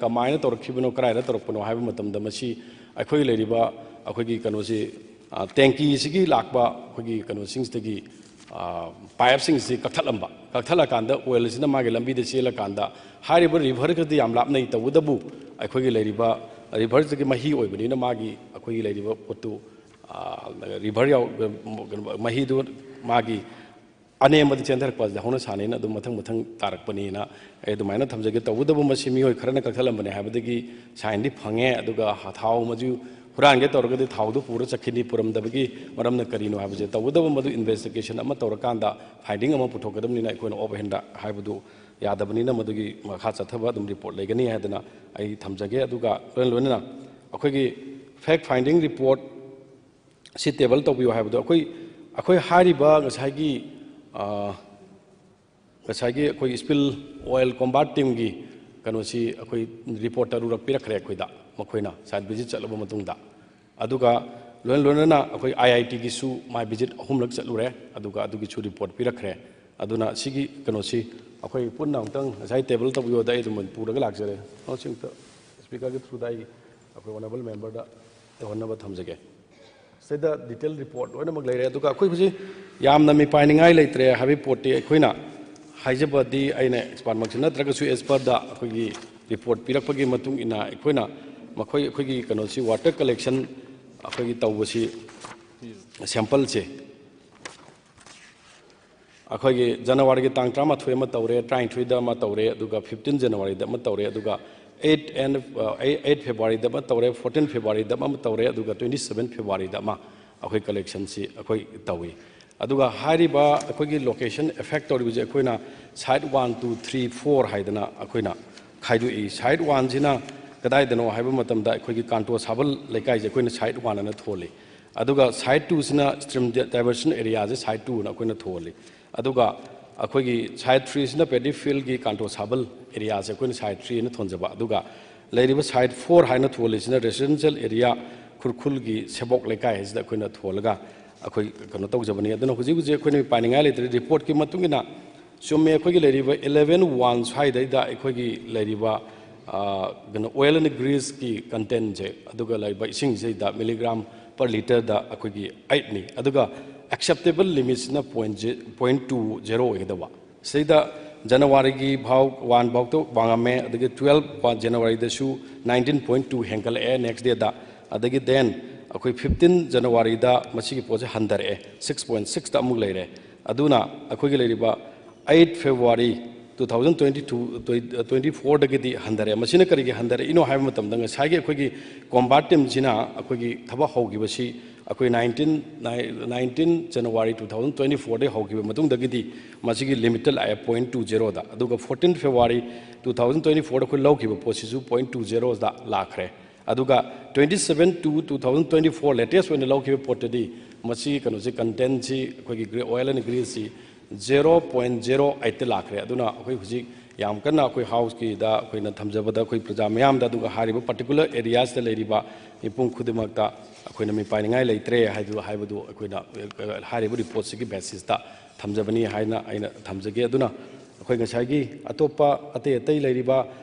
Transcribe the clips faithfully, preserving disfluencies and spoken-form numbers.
ꯀꯃꯥꯏꯅ ꯇꯧꯔꯛꯈꯤꯕꯅꯣ, ꯀꯗꯥꯏꯗ ꯇꯧꯔꯛꯄꯅꯣ ꯍꯥꯏꯕ ꯃꯇꯝꯗ ꯃꯁꯤ ꯑꯩꯈꯣꯏꯒꯤ ꯂꯩꯔꯤꯕ ꯑꯩꯈꯣꯏꯒꯤ ꯀꯩꯅꯣꯁꯤ, ꯇꯦꯡꯀꯤꯁꯤꯒꯤ ꯂꯥꯛꯄ ꯑꯩꯈꯣꯏꯒꯤ ꯀꯩꯅꯣꯁꯤꯡꯁꯤꯗꯒꯤ ꯄꯥꯏꯞꯁꯤꯡꯁꯤ ꯀꯛꯊꯠꯂꯝꯕ, ꯀꯛꯊꯠꯂꯀꯥꯟꯗ ꯑꯣꯏꯜꯁꯤꯅ ꯃꯥꯒꯤ ꯂꯝꯕꯤꯗ ꯆꯦꯜꯂꯀꯥꯟꯗ ꯍꯥꯏꯔꯤꯕ ꯔꯤꯚꯔꯒꯗꯤ ꯌꯥꯝ ꯂꯥꯞꯅꯩ, ꯇꯧꯕꯇꯕꯨ ꯑꯩꯈꯣꯏꯒꯤ ꯂꯩꯔꯤꯕ ꯔꯤꯚꯔꯁꯤꯒꯤ ꯃꯍꯤ ꯑꯣꯏꯕꯅꯤꯅ ꯃꯥꯒꯤ ꯑꯩꯈꯣꯏꯒꯤ ꯂꯩꯔꯤꯕ ꯄꯣꯠꯇꯨ, ꯔꯤꯚꯔ ꯌꯥꯎ ꯃꯍꯤꯗꯨ ꯃꯥꯒꯤ ꯑꯅꯦꯝꯕꯗ ꯆꯦꯟꯊꯔꯛꯄ ꯑꯁꯤꯗ ꯍꯧꯅ ꯁꯥꯅꯤꯅ ꯑꯗꯨꯝ ꯃꯊꯪ ꯃꯊꯪ ꯇꯥꯔꯛꯄꯅꯤꯅ ꯑꯩ ꯑꯗꯨꯃꯥꯏꯅ ꯊꯝꯖꯒꯦ꯫ ꯇꯧꯕꯇꯕꯨ ꯃꯁꯤ ꯃꯤꯑꯣꯏ ꯈꯔꯅ ꯀꯛꯊꯠꯂꯝꯕꯅꯦ ꯍꯥꯏꯕꯗꯒꯤ ꯁꯥꯏꯟꯗꯤ ꯐꯪꯉꯦ, ꯑꯗꯨꯒ ꯊꯥꯎ ꯃꯗꯨ ꯍꯨꯔꯥꯟꯒꯦ ꯇꯧꯔꯒꯗꯤ ꯊꯥꯎꯗꯨ ꯄꯨꯔ ꯆꯠꯈꯤꯅꯤ, ꯄꯨꯔꯝꯗꯕꯒꯤ ꯃꯔꯝꯅ ꯀꯔꯤꯅꯣ ꯍꯥꯏꯕꯁꯦ꯫ ꯇꯧꯕꯇꯕꯨ ꯃꯗꯨ ꯏꯟꯚꯦꯁꯇꯤꯒꯦꯁꯟ ꯑꯃ ꯇꯧꯔꯀꯥꯟꯗ ꯐꯥꯏꯟꯗꯤꯡ ꯑꯃ ꯄꯨꯊꯣꯛꯀꯗꯕꯅꯤꯅ ꯑꯩꯈꯣꯏꯅ ꯑꯣꯐ ꯍꯦꯟꯗ ꯍꯥꯏꯕꯗꯨ ꯌꯥꯗꯕꯅꯤꯅ ꯃꯗꯨꯒꯤ ꯃꯈꯥ ꯆꯠꯊꯕ ꯑꯗꯨꯝ ꯔꯤꯄꯣꯔꯠ ꯂꯩꯒꯅꯤ ꯍꯥꯏꯗꯅ ꯑꯩ ꯊꯝꯖꯒꯦ꯫ ꯑꯗꯨꯒ ꯂꯣꯏꯅ ꯂꯣꯏꯅꯅ ꯑꯩꯈꯣꯏꯒꯤ ꯐꯦꯛ ꯐꯥꯏꯟꯗꯤꯡ ꯔꯤꯄꯣꯔꯠ ꯁꯤ ꯇꯦꯕꯜ ꯇꯧꯕꯤꯌꯨ ꯍꯥꯏꯕꯗꯣ ꯑꯩꯈꯣꯏ, ꯑꯩꯈꯣꯏ ꯍꯥꯏꯔꯤꯕ ꯉꯁꯥꯏꯒꯤ, ꯉꯁꯥꯏꯒꯤ ꯑꯩꯈꯣꯏ ꯁ꯭ꯄꯤꯜ ꯑꯣꯏꯜ ꯀꯣꯝꯕꯥꯠ ꯇꯤꯝꯒꯤ ꯀꯩꯅꯣꯁꯤ ꯑꯩꯈꯣꯏ ꯔꯤꯄꯣꯔꯠ ꯇꯔꯨꯔꯛ ꯄꯤꯔꯛꯈ꯭ꯔꯦ ꯑꯩꯈꯣꯏꯗ, ꯃꯈꯣꯏꯅ ꯁꯥꯏꯠ ꯚꯤꯖꯤꯠ ꯆꯠꯂꯕ ꯃꯇꯨꯡꯗ꯫ ꯑꯗꯨꯒ ꯂꯣꯏꯅ ꯂꯣꯏꯅꯅ ꯑꯩꯈꯣꯏ ꯑꯥꯏ ꯑꯥꯏ ꯇꯤꯒꯤꯁꯨ ꯃꯥꯏ ꯚꯤꯖꯤꯠ ꯑꯍꯨꯝꯂꯛ ꯆꯠꯂꯨꯔꯦ, ꯑꯗꯨꯒ ꯑꯗꯨꯒꯤꯁꯨ ꯔꯤꯄꯣꯔꯠ ꯄꯤꯔꯛꯈ꯭ꯔꯦ꯫ ꯑꯗꯨꯅ ꯁꯤꯒꯤ ꯀꯩꯅꯣꯁꯤ ꯑꯩꯈꯣꯏ ꯄꯨꯟꯅ ꯑꯃꯨꯛꯇꯪ ꯉꯁꯥꯏ ꯇꯦꯕꯜ ꯇꯧꯕꯤꯌꯣꯗ ꯑꯩ ꯑꯗꯨꯝ ꯄꯨꯔꯒ ꯂꯥꯛꯆꯔꯦ꯫ ꯁꯤ ꯑꯝꯇ ꯁ꯭ꯄꯤꯀꯔꯒꯤ ꯊ꯭ꯔꯨꯗ ꯑꯩ ꯑꯩꯈꯣꯏ ꯑꯣꯅꯔꯦꯕꯜ ꯃꯦꯝꯕꯔꯗ ꯇꯧꯍꯟꯅꯕ ꯊꯝꯖꯒꯦ꯫ ꯁꯤꯗ ꯗꯤꯇꯦꯜ ꯔꯤꯄꯣꯔꯠ ꯂꯣꯏꯅꯃꯛ ꯂꯩꯔꯦ꯫ ꯑꯗꯨꯒ ꯑꯩꯈꯣꯏ ꯍꯧꯖꯤꯛ ꯌꯥꯝꯅ ꯃꯤꯄꯥꯏꯅꯤꯡꯉꯥꯏ ꯂꯩꯇ꯭ꯔꯦ ꯍꯥꯏꯕꯒꯤ ꯄꯣꯠꯇꯤ ꯑꯩꯈꯣꯏꯅ ꯍꯥꯏꯖꯕꯗꯤ ꯑꯩꯅ ꯑꯦꯛꯁꯄꯥꯔꯠꯃꯛꯁꯨ ꯅꯠꯇ꯭ꯔꯒꯁꯨ ꯑꯦꯁ ꯄꯔꯗ ꯑꯩꯈꯣꯏꯒꯤ ꯔꯤꯄꯣꯔꯠ ꯄꯤꯔꯛꯄꯒꯤ ꯃꯇꯨꯡ ꯏꯟꯅ ꯑꯩꯈꯣꯏꯅ ꯃꯈꯣꯏ ꯑꯩꯈꯣꯏꯒꯤ ꯀꯩꯅꯣꯁꯤ ꯋꯥꯇꯔ ꯀꯂꯦꯛꯁꯟ ꯑꯩꯈꯣꯏꯒꯤ ꯇꯧꯕꯁꯤ ꯁꯦꯝꯄꯜꯁꯦ ꯑꯩꯈꯣꯏꯒꯤ ꯖꯅꯋꯥꯔꯤꯒꯤ ꯇꯥꯡ ꯇꯔꯥꯃꯥꯊꯣꯏ ꯑꯃ ꯇꯧꯔꯦ, ꯇꯔꯥꯅꯤꯊꯣꯏꯗ ꯑꯃ ꯇꯧꯔꯦ, ꯑꯗꯨꯒ ꯐꯤꯐꯇꯤꯟ ꯖꯅꯋꯥꯔꯤꯗ ꯑꯃ ꯇꯧꯔꯦ, ꯑꯗꯨꯒ ꯑꯩꯠ ꯑꯦꯟ ꯑꯩꯠ ꯐꯦꯕ꯭ꯔꯨꯋꯥꯔꯤꯗ ꯑꯃ ꯇꯧꯔꯦ, ꯐꯣꯔꯇꯤꯟ ꯐꯦꯕ꯭ꯔꯨꯋꯥꯔꯤꯗ ꯑꯃ ꯇꯧꯔꯦ, ꯑꯗꯨꯒ ꯇ꯭ꯋꯦꯟꯇꯤ ꯁꯚꯦꯟ ꯐꯦꯕ꯭ꯔꯨꯋꯥꯔꯤꯗ ꯑꯃ ꯑꯩꯈꯣꯏ ꯀꯂꯦꯛꯁꯟꯁꯤ ꯑꯩꯈꯣꯏ ꯇꯧꯏ꯫ ꯑꯗꯨꯒ ꯍꯥꯏꯔꯤꯕ ꯑꯩꯈꯣꯏꯒꯤ ꯂꯣꯀꯦꯁꯟ ꯑꯦꯐꯦꯛ ꯇꯧꯔꯤꯕꯁꯦ ꯑꯩꯈꯣꯏꯅ site one, two, three, four ꯍꯥꯏꯗꯅ ꯑꯩꯈꯣꯏꯅ ꯈꯥꯏꯗꯣꯛꯏ꯫ ꯁꯥꯏꯠ ꯋꯥꯟꯁꯤꯅ ꯀꯗꯥꯏꯗꯅꯣ ꯍꯥꯏꯕ ꯃꯇꯝꯗ ꯑꯩꯈꯣꯏꯒꯤ ꯀꯥꯟꯇꯣ ꯁꯥꯕꯜ ꯂꯩꯀꯥꯏꯁꯦ ꯑꯩꯈꯣꯏꯅ ꯁꯥꯏꯠ ꯋꯥꯟ ꯑꯅ ꯊꯣꯜꯂꯤ꯫ ꯑꯗꯨꯒ ꯁꯥꯏꯠ ꯇꯨꯁꯤꯅ ꯁ꯭ꯇ꯭ꯔꯤꯝ ꯗꯥꯏꯚꯔꯁꯟ ꯑꯦꯔꯤꯌꯥꯁꯦ ꯁꯥꯏꯠ ꯇꯨ ꯑꯅ ꯑꯩꯈꯣꯏꯅ ꯊꯣꯜꯂꯤ꯫ ꯑꯗꯨꯒ ꯑꯩꯈꯣꯏꯒꯤ ꯁꯥꯏꯠ ꯊ꯭ꯔꯤꯁꯤꯅ ꯄꯦꯗꯤ ꯐꯤꯜꯒꯤ ꯀꯥꯟꯇꯣ ꯁꯥꯕꯜ ꯑꯦꯔꯤꯌꯥꯁꯦ ꯑꯩꯈꯣꯏꯅ ꯁꯥꯏꯠ ꯊ꯭ꯔꯤ ꯑꯅ ꯊꯣꯟꯖꯕ꯫ ꯑꯗꯨꯒ ꯂꯩꯔꯤꯕ ꯁꯥꯏꯠ ꯐꯣꯔ ꯍꯥꯏꯅ ꯊꯣꯜꯂꯤꯁꯤꯅ ꯔꯦꯁꯤꯗꯦꯟꯁꯤꯌꯦꯜ ꯑꯦꯔꯤꯌꯥ ꯈꯨꯔꯈꯨꯜꯒꯤ ꯁꯦꯕꯣꯛ ꯂꯩꯀꯥꯏ ꯍꯥꯏꯁꯤꯗ ꯑꯩꯈꯣꯏꯅ ꯊꯣꯜꯂꯒ ꯑꯩꯈꯣꯏ ꯀꯩꯅꯣ ꯇꯧꯖꯕꯅꯤ꯫ ꯑꯗꯨꯅ ꯍꯧꯖꯤꯛ ꯍꯧꯖꯤꯛ ꯑꯩꯈꯣꯏꯅ ꯄꯥꯏꯅꯤꯡꯉꯥꯏ ꯂꯩꯇ꯭ꯔꯦ꯫ ꯔꯤꯄꯣꯔꯠꯀꯤ ꯃꯇꯨꯡ ꯏꯟꯅ ꯆꯨꯝꯃꯦ, ꯑꯩꯈꯣꯏꯒꯤ ꯂꯩꯔꯤꯕ ꯏꯂꯦꯚꯦꯟ ꯋꯥꯟ ꯁ꯭ꯋꯥꯏꯗꯩꯗ ꯑꯩꯈꯣꯏꯒꯤ ꯂꯩꯔꯤꯕ ꯀꯩꯅꯣ, oil and greaseꯀꯤ contentꯁꯦ, ꯑꯗꯨꯒ ꯂꯩꯕ ꯏꯁꯤꯡꯁꯤꯗ milligram per litreꯗ ꯑꯩꯈꯣꯏꯒꯤ eightꯅꯤ, ꯑꯗꯨꯒ acceptable limitꯁꯤꯅ point point two zero ꯑꯣꯏꯒꯗꯕ꯫ ꯁꯤꯗ ꯖꯅꯋꯥꯔꯤꯒꯤ ꯐꯥꯎ one ꯐꯥꯎꯗ ꯋꯥꯡꯉꯝꯃꯦ, ꯑꯗꯒꯤ twelve Januaryꯗꯁꯨ nineteen point two ꯍꯦꯟꯒꯠꯂꯛꯑꯦ next dayꯗ, ꯑꯗꯒꯤ then ꯑꯩꯈꯣꯏ fifteen Januaryꯗ ꯃꯁꯤꯒꯤ ꯄꯣꯠꯁꯦ ꯍꯟꯊꯔꯛꯑꯦ, six point sixꯇ ꯑꯃꯨꯛ ꯂꯩꯔꯦ꯫ ꯑꯗꯨꯅ ꯑꯩꯈꯣꯏꯒꯤ ꯂꯩꯔꯤꯕ eight February two thousand twenty two twenty fourꯗꯒꯤꯗꯤ ꯍꯟꯊꯔꯛꯑꯦ꯫ ꯃꯁꯤꯅ ꯀꯔꯤꯒꯤ ꯍꯟꯊꯔꯛꯏꯅꯣ ꯍꯥꯏꯕ ꯃꯇꯝꯗ, ꯉꯁꯥꯏꯒꯤ ꯑꯩꯈꯣꯏꯒꯤ combat teamꯁꯤꯅ ꯑꯩꯈꯣꯏꯒꯤ ꯊꯕꯛ ꯍꯧꯈꯤꯕꯁꯤ ꯑꯩꯈꯣꯏ nineteen nineteen January two thousand twenty fourꯗꯒꯤ ꯍꯧꯈꯤꯕ ꯃꯇꯨꯡꯗꯒꯤꯗꯤ ꯃꯁꯤꯒꯤ limitꯇ ꯂꯥꯛꯑꯦ, point two zeroꯗ꯫ ꯑꯗꯨꯒ fourteen February two thousand twenty fourꯗ ꯑꯩꯈꯣꯏ ꯂꯧꯈꯤꯕ ꯄꯣꯠꯁꯤꯁꯨ point two zeroꯗ ꯂꯥꯛꯈ꯭ꯔꯦ꯫ ꯑꯗꯨꯒ twenty seven two two thousand twenty four latest ꯑꯣꯏꯅ ꯂꯧꯈꯤꯕ ꯄꯣꯠꯇꯗꯤ ꯃꯁꯤ ꯀꯩꯅꯣꯁꯤ, contentꯁꯤ, ꯑꯩꯈꯣꯏꯒꯤ gre-, oil and greaseꯁꯤ zero point zero eightꯇ ꯂꯥꯛꯈ꯭ꯔꯦ꯫ ꯑꯗꯨꯅ ꯑꯩꯈꯣꯏ ꯍꯧꯖꯤꯛ ꯌꯥꯝ ꯀꯟꯅ ꯑꯩꯈꯣꯏ houseꯀꯤꯗ ꯑꯩꯈꯣꯏꯅ ꯊꯝꯖꯕꯗ, ꯑꯩꯈꯣꯏ ꯄ꯭ꯔꯖꯥ ꯃꯤꯌꯥꯝꯗ, ꯑꯗꯨꯒ ꯍꯥꯏꯔꯤꯕ particular areasꯇ ꯂꯩꯔꯤꯕ ꯃꯤꯄꯨꯝ ꯈꯨꯗꯤꯡꯃꯛꯇ ꯑꯩꯈꯣꯏꯅ ꯃꯤꯄꯥꯏꯅꯤꯡꯉꯥꯏ ꯂꯩꯇ꯭ꯔꯦ ꯍꯥꯏꯗꯨ, ꯍꯥꯏꯕꯗꯨ ꯑꯩꯈꯣꯏꯅ, ꯑ, ꯍꯥꯏꯔꯤꯕ reportꯁꯤꯒꯤ basisꯇ ꯊꯝꯖꯕꯅꯤ ꯍꯥꯏꯅ ꯑꯩꯅ ꯊꯝꯖꯒꯦ꯫ ꯑꯗꯨꯅ ꯑꯩꯈꯣꯏ ꯉꯁꯥꯏꯒꯤ ꯑꯇꯣꯞꯄ ꯑꯇꯩ ꯑꯇꯩ ꯂꯩꯔꯤꯕ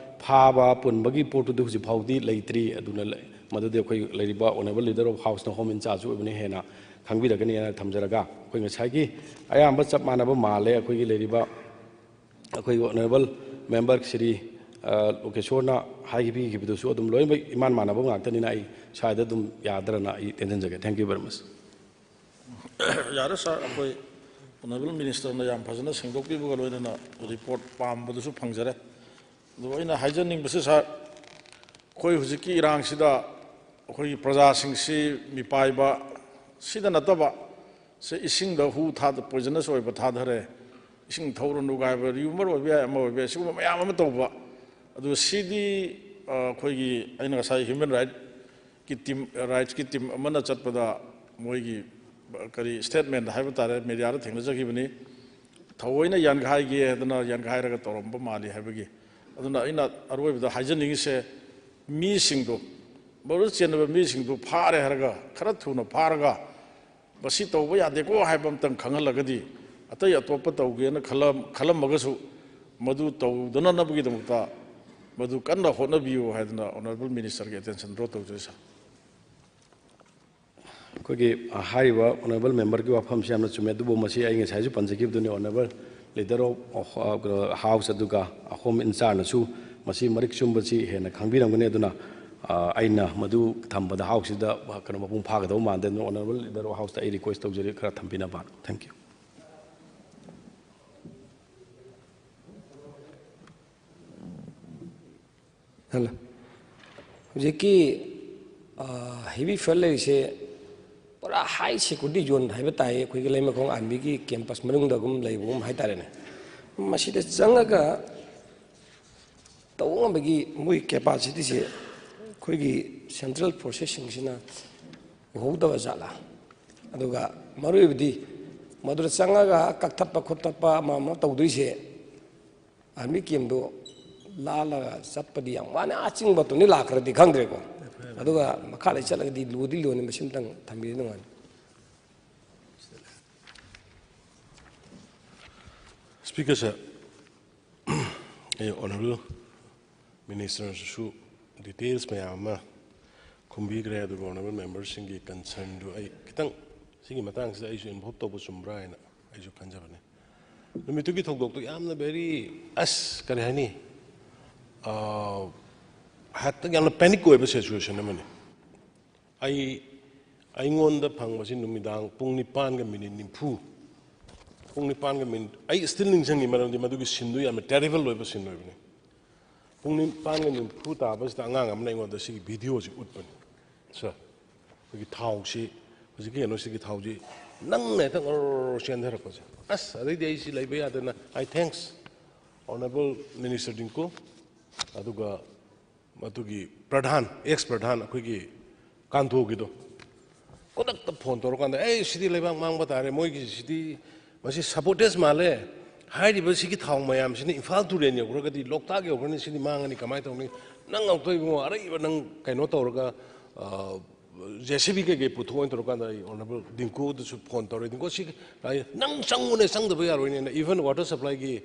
ꯐꯥꯕ ꯄꯨꯟꯕꯒꯤ ꯄꯣꯠꯇꯨꯗꯤ ꯍꯧꯖꯤꯛ ꯐꯥꯎꯗꯤ ꯂꯩꯇ꯭ꯔꯤ꯫ ꯑꯗꯨꯅ ꯂꯩ-, ꯃꯗꯨꯗꯤ ꯑꯩꯈꯣꯏ ꯂꯩꯔꯤꯕ honourable leader of houseꯅ home in charge ꯑꯣꯏꯕꯅ ꯍꯦꯟꯅ ꯈꯪꯕꯤꯔꯒꯅꯤ ꯍꯥꯏꯅ ꯊꯝꯖꯔꯒ, ꯑꯩꯈꯣꯏ ꯉꯁꯥꯏꯒꯤ ꯑꯌꯥꯝꯕ ꯆꯞ ꯃꯥꯟꯅꯕ ꯃꯥꯜꯂꯦ꯫ ꯑꯩꯈꯣꯏꯒꯤ ꯂꯩꯔꯤꯕ ꯑꯩꯈꯣꯏꯒꯤ honourable member ꯁ꯭ꯔꯤ, ꯑ, ꯂꯣꯀꯦꯁꯣꯔꯅ ꯍꯥꯏꯕꯤꯈꯤꯕꯗꯨꯁꯨ ꯑꯗꯨꯝ ꯂꯣꯏꯅꯃꯛ ꯏꯃꯥꯟ ꯃꯥꯟꯅꯕ ꯉꯥꯛꯇꯅꯤꯅ ꯑꯩ ꯁ꯭ꯋꯥꯏꯗ ꯑꯗꯨꯝ ꯌꯥꯗ꯭ꯔꯅ ꯑꯩ ꯇꯦꯟꯁꯤꯟꯖꯒꯦ꯫ Thank you very much꯫ ꯌꯥꯔꯦ sir, ꯑꯩꯈꯣꯏ honourable ministerꯅ ꯌꯥꯝ ꯐꯖꯅ ꯁꯦꯡꯗꯣꯛꯄꯤꯕꯒ ꯂꯣꯏꯅꯅ report ꯄꯥꯝꯕꯗꯨꯁꯨ ꯐꯪꯖꯔꯦ꯫ ꯑꯗꯨ ꯑꯩꯅ ꯍꯥꯏꯖꯅꯤꯡꯕꯁꯤ sir, ꯑꯩꯈꯣꯏ ꯍꯧꯖꯤꯛꯀꯤ ꯏꯔꯥꯡꯁꯤꯗ ꯑꯩꯈꯣꯏꯒꯤ ꯄ꯭ꯔꯖꯥꯁꯤꯡꯁꯤ ꯃꯤꯄꯥꯏꯕ ꯁꯤꯗ ꯅꯠꯇꯕ, ꯁꯦ ꯏꯁꯤꯡꯗ ꯍꯨ ꯊꯥꯗ-, poisonous ꯑꯣꯏꯕ ꯊꯥꯗꯔꯦ, ꯏꯁꯤꯡ ꯊꯛꯎꯔꯅꯨ ꯍꯥꯏꯕ, rumour ꯑꯣꯏꯕ ꯌꯥꯏ, ꯑꯃ ꯑꯣꯏꯕ ꯌꯥꯏ, ꯁꯤꯒꯨꯝꯕ ꯃꯌꯥꯝ ꯑꯃ ꯇꯧꯕ꯫ ꯑꯗꯨ ꯁꯤꯗꯤ, ꯑ, ꯑꯩꯈꯣꯏꯒꯤ, ꯑꯩꯅ ꯉꯁꯥꯏ human rightꯀꯤ team, rightsꯀꯤ team ꯑꯃꯅ ꯆꯠꯄꯗ ꯃꯣꯏꯒꯤ, ꯑ, ꯀꯔꯤ statement ꯍꯥꯏꯕ ꯇꯥꯔꯦ, mediaꯗ ꯊꯦꯡꯅꯖꯈꯤꯕꯅꯤ꯫ ꯊꯑꯣꯏꯅ ꯌꯥꯟꯈꯥꯏꯒꯦ ꯍꯥꯏꯗꯅ ꯌꯥꯟꯈꯥꯏꯔꯒ ꯇꯧꯔꯝꯕ ꯃꯥꯜꯂꯤ ꯍꯥꯏꯕꯒꯤ꯫ ꯑꯗꯨꯅ ꯑꯩꯅ ꯑꯔꯣꯏꯕꯗ ꯍꯥꯏꯖꯅꯤꯡꯉꯤꯁꯦ, ꯃꯤꯁꯤꯡꯗꯣ, ꯃꯔꯨ ꯆꯦꯟꯅꯕ ꯃꯤꯁꯤꯡꯗꯨ ꯐꯥꯔꯦ ꯍꯥꯏꯔꯒ, ꯈꯔ ꯊꯨꯅ ꯐꯥꯔꯒ, ꯃꯁꯤ ꯇꯧꯕ ꯌꯥꯗꯦꯀꯣ ꯍꯥꯏꯕ ꯑꯝꯇꯪ ꯈꯪꯍꯜꯂꯒꯗꯤ, ꯑꯇꯩ ꯑꯇꯣꯞꯄ ꯇꯧꯒꯦꯅ ꯈꯜꯂꯝ-, ꯈꯜꯂꯝꯃꯒꯁꯨ ꯃꯗꯨ ꯇꯧꯗꯅꯅꯕꯒꯤꯗꯃꯛꯇ ꯃꯗꯨ ꯀꯟꯅ ꯍꯣꯠꯅꯕꯤꯌꯨ ꯍꯥꯏꯗꯅ honourable minister ꯒꯤ attention draw ꯇꯧꯖꯔꯤ, sir꯫ ꯑꯩꯈꯣꯏꯒꯤ, ꯑ, ꯍꯥꯏꯔꯤꯕ honourable member ꯒꯤ ꯋꯥꯐꯝꯁꯤ ꯌꯥꯝꯅ ꯆꯨꯝꯃꯦ, ꯑꯗꯨꯕꯨ ꯃꯁꯤ ꯑꯩ ꯉꯁꯥꯏꯁꯨ ꯄꯟꯖꯈꯤꯕꯗꯨꯅꯤ, honourable leader of, ꯑ, ꯀꯩꯅꯣ, house ꯑꯗꯨꯒ home in charge ꯅꯁꯨ ꯃꯁꯤ ꯃꯔꯤꯛ ꯆꯨꯝꯕꯁꯤ ꯍꯦꯟꯅ ꯈꯪꯕꯤꯔꯝꯒꯅꯤ꯫ ꯑꯗꯨꯅ, ꯑ, ꯑꯩꯅ ꯃꯗꯨ ꯊꯝꯕꯗ house ꯁꯤꯗ, ꯑ, ꯀꯩꯅꯣ, ꯃꯄꯨꯡ ꯐꯥꯒꯗꯧꯕ ꯃꯥꯟꯗꯦ꯫ ꯑꯗꯨꯅ honourable leader of house ꯇ ꯑꯩ request ꯇꯧꯖꯔꯤ, ꯈꯔ ꯊꯝꯕꯤꯅꯕ꯫ Thank you꯫ ꯍꯜꯂꯣ꯫ ꯍꯧꯖꯤꯛꯀꯤ, ꯑ, heavy fuel ꯂꯩꯔꯤꯁꯦ ꯄꯨꯔꯥ high security zone ꯍꯥꯏꯕ ꯇꯥꯏꯌꯦ, ꯑꯩꯈꯣꯏꯒꯤ ꯂꯩꯃꯈꯣꯡ army ꯒꯤ campus ꯃꯅꯨꯡꯗꯒꯨꯝ ꯂꯩꯕꯒꯨꯝ ꯍꯥꯏꯇꯥꯔꯦꯅꯦ꯫ ꯃꯁꯤꯗ ꯆꯪꯉꯒ ꯇꯧꯕ ꯉꯝꯕꯒꯤ ꯃꯣꯏ capacity ꯁꯦ ꯑꯩꯈꯣꯏꯒꯤ central forces ꯁꯤꯡꯁꯤꯅ ꯎꯍꯧꯗꯕ ꯖꯥꯠꯂꯥ? ꯑꯗꯨꯒ ꯃꯔꯨ ꯑꯣꯏꯕꯗꯤ ꯃꯗꯨꯗ ꯆꯪꯉꯒ ꯀꯛꯊꯠꯄ ꯈꯣꯠꯇꯠꯄ ꯑꯃ ꯑꯃ ꯇꯧꯗꯣꯏꯁꯦ, army camp ꯗꯣ ꯂꯥꯜꯂꯒ ꯆꯠꯄꯗꯤ ꯌꯥꯝ ꯋꯥꯅꯤ꯫ ꯑꯥ ꯆꯤꯡ ꯃꯇꯣꯟꯗꯤ ꯂꯥꯛꯈ꯭ꯔꯗꯤ ꯈꯪꯗ꯭ꯔꯦꯀꯣ, ꯑꯗꯨꯒ ꯃꯈꯥꯗ ꯆꯠꯂꯒꯗꯤ ꯂꯨꯗꯤ ꯂꯨꯅꯤ꯫ ꯃꯁꯤꯝꯇꯪ ꯊꯝꯕꯤꯔꯗꯤ ꯅꯨꯡꯉꯥꯏꯅꯤ꯫ Speaker sir, ꯑꯩ honourable minister ꯁꯨ details ꯃꯌꯥꯝ ꯑꯃ ꯈꯨꯝꯕꯤꯈ꯭ꯔꯦ, ꯑꯗꯨꯒ honourable member ꯁꯤꯡꯒꯤ concern ꯗꯨ ꯑꯩ ꯈꯤꯇꯪ ꯁꯤꯒꯤ ꯃꯇꯥꯡꯁꯤꯗ ꯑꯩꯁꯨ involve ꯇꯧꯕ ꯆꯨꯝꯕ꯭ꯔꯥ ꯍꯥꯏꯅ ꯑꯩꯁꯨ ꯈꯟꯖꯕꯅꯤ꯫ ꯅꯨꯃꯤꯠꯇꯨꯒꯤ ꯊꯧꯗꯣꯛꯇꯨ ꯌꯥꯝꯅ very, ꯑꯁ, ꯀꯔꯤ ꯍꯥꯏꯅꯤ, ꯑꯥ, ꯍꯦꯛꯇ ꯌꯥꯝꯅ panic ꯑꯣꯏꯕ situation ꯑꯃꯅꯤ꯫ ꯑꯩ, ꯑꯩꯉꯣꯟꯗ ꯐꯪꯕꯁꯤ ꯅꯨꯃꯤꯗꯥꯡ ꯄꯨꯡ ꯅꯤꯄꯥꯟꯒ minute ꯅꯤꯐꯨ, ꯄꯨꯡ ꯅꯤꯄꯥꯟꯒ minute, ꯑꯩ still ꯅꯤꯡꯁꯤꯡꯉꯤ, ꯃꯔꯝꯗꯤ ꯃꯗꯨꯒꯤ scene ꯗꯨ ꯌꯥꯝꯅ terrible ꯑꯣꯏꯕ scene ꯑꯣꯏꯕꯅꯤ꯫ ꯄꯨꯡ ꯅꯤꯄꯥꯟꯒ ꯅꯤꯐꯨ ꯇꯥꯕꯁꯤꯗ ꯑꯉꯥꯡ ꯑꯃꯅ ꯑꯩꯉꯣꯟꯗ ꯁꯤꯒꯤ video ꯁꯤ ꯎꯠꯄꯅꯤ꯫ Sir, ꯑꯩꯈꯣꯏꯒꯤ ꯊꯥꯎꯁꯤ, ꯍꯧꯖꯤꯛꯀꯤ ꯀꯩꯅꯣꯁꯤꯒꯤ ꯊꯥꯎꯁꯤ ꯅꯪꯅ ꯍꯦꯛꯇ ꯉꯣꯔꯣꯔꯣ ꯆꯦꯟꯊꯔꯛꯄꯁꯦ꯫ ꯑꯁ, ꯑꯗꯩꯗꯤ ꯑꯩꯁꯤ ꯂꯩꯕ ꯌꯥꯗꯅ, I thanks honourable minister Dingko, ꯑꯗꯨꯒ ꯃꯗꯨꯒꯤ ꯄ꯭ꯔꯙꯥꯟ, ex ꯄ꯭ꯔꯙꯥꯟ ꯑꯩꯈꯣꯏꯒꯤ ꯀꯥꯟꯊꯣꯒꯤꯗꯣ, ꯈꯨꯗꯛꯇ phone ꯇꯧꯔꯀꯥꯟꯗ, "ꯑꯦ, ꯁꯤꯗꯤ ꯂꯩꯕꯥꯛ ꯃꯥꯡꯕ ꯇꯥꯔꯦ, ꯃꯣꯏꯒꯤ ꯁꯤꯗꯤ, ꯃꯁꯤ sabotage ꯃꯥꯜꯂꯦ, ꯍꯥꯏꯔꯤꯕ ꯁꯤꯒꯤ ꯊꯥꯎ ꯃꯌꯥꯝꯁꯤꯅ ꯏꯝꯐꯥꯜ ꯇꯨꯔꯦꯟ ꯌꯧꯈ꯭ꯔꯒꯗꯤ, ꯂꯣꯛꯇꯥꯛ ꯌꯧꯈ꯭ꯔꯅꯤ, ꯁꯤꯗꯤ ꯃꯥꯡꯉꯅꯤ, ꯀꯃꯥꯏꯅ ꯇꯧꯅꯤ? ꯅꯪ ꯑꯃꯨꯛꯇ ꯏꯕꯨꯡꯉꯣ ꯑꯔꯩꯕ ꯅꯪ ꯀꯩꯅꯣ ꯇꯧꯔꯒ, ꯑ, JCB ꯀꯩꯀꯩ ꯄꯨꯊꯣꯛꯑꯣꯅ" ꯇꯧꯔꯀꯥꯟꯗ ꯑꯩ honourable ꯗꯤꯡꯀꯨꯗꯁꯨ phone ꯇꯧꯔꯦ꯫ "ꯗꯤꯡꯀꯨ, ꯁꯤ ꯅꯪ ꯆꯪꯉꯨꯅꯦ, ꯆꯪꯗꯕ ꯌꯥꯔꯣꯏꯅꯦꯅ", even water supply ꯒꯤ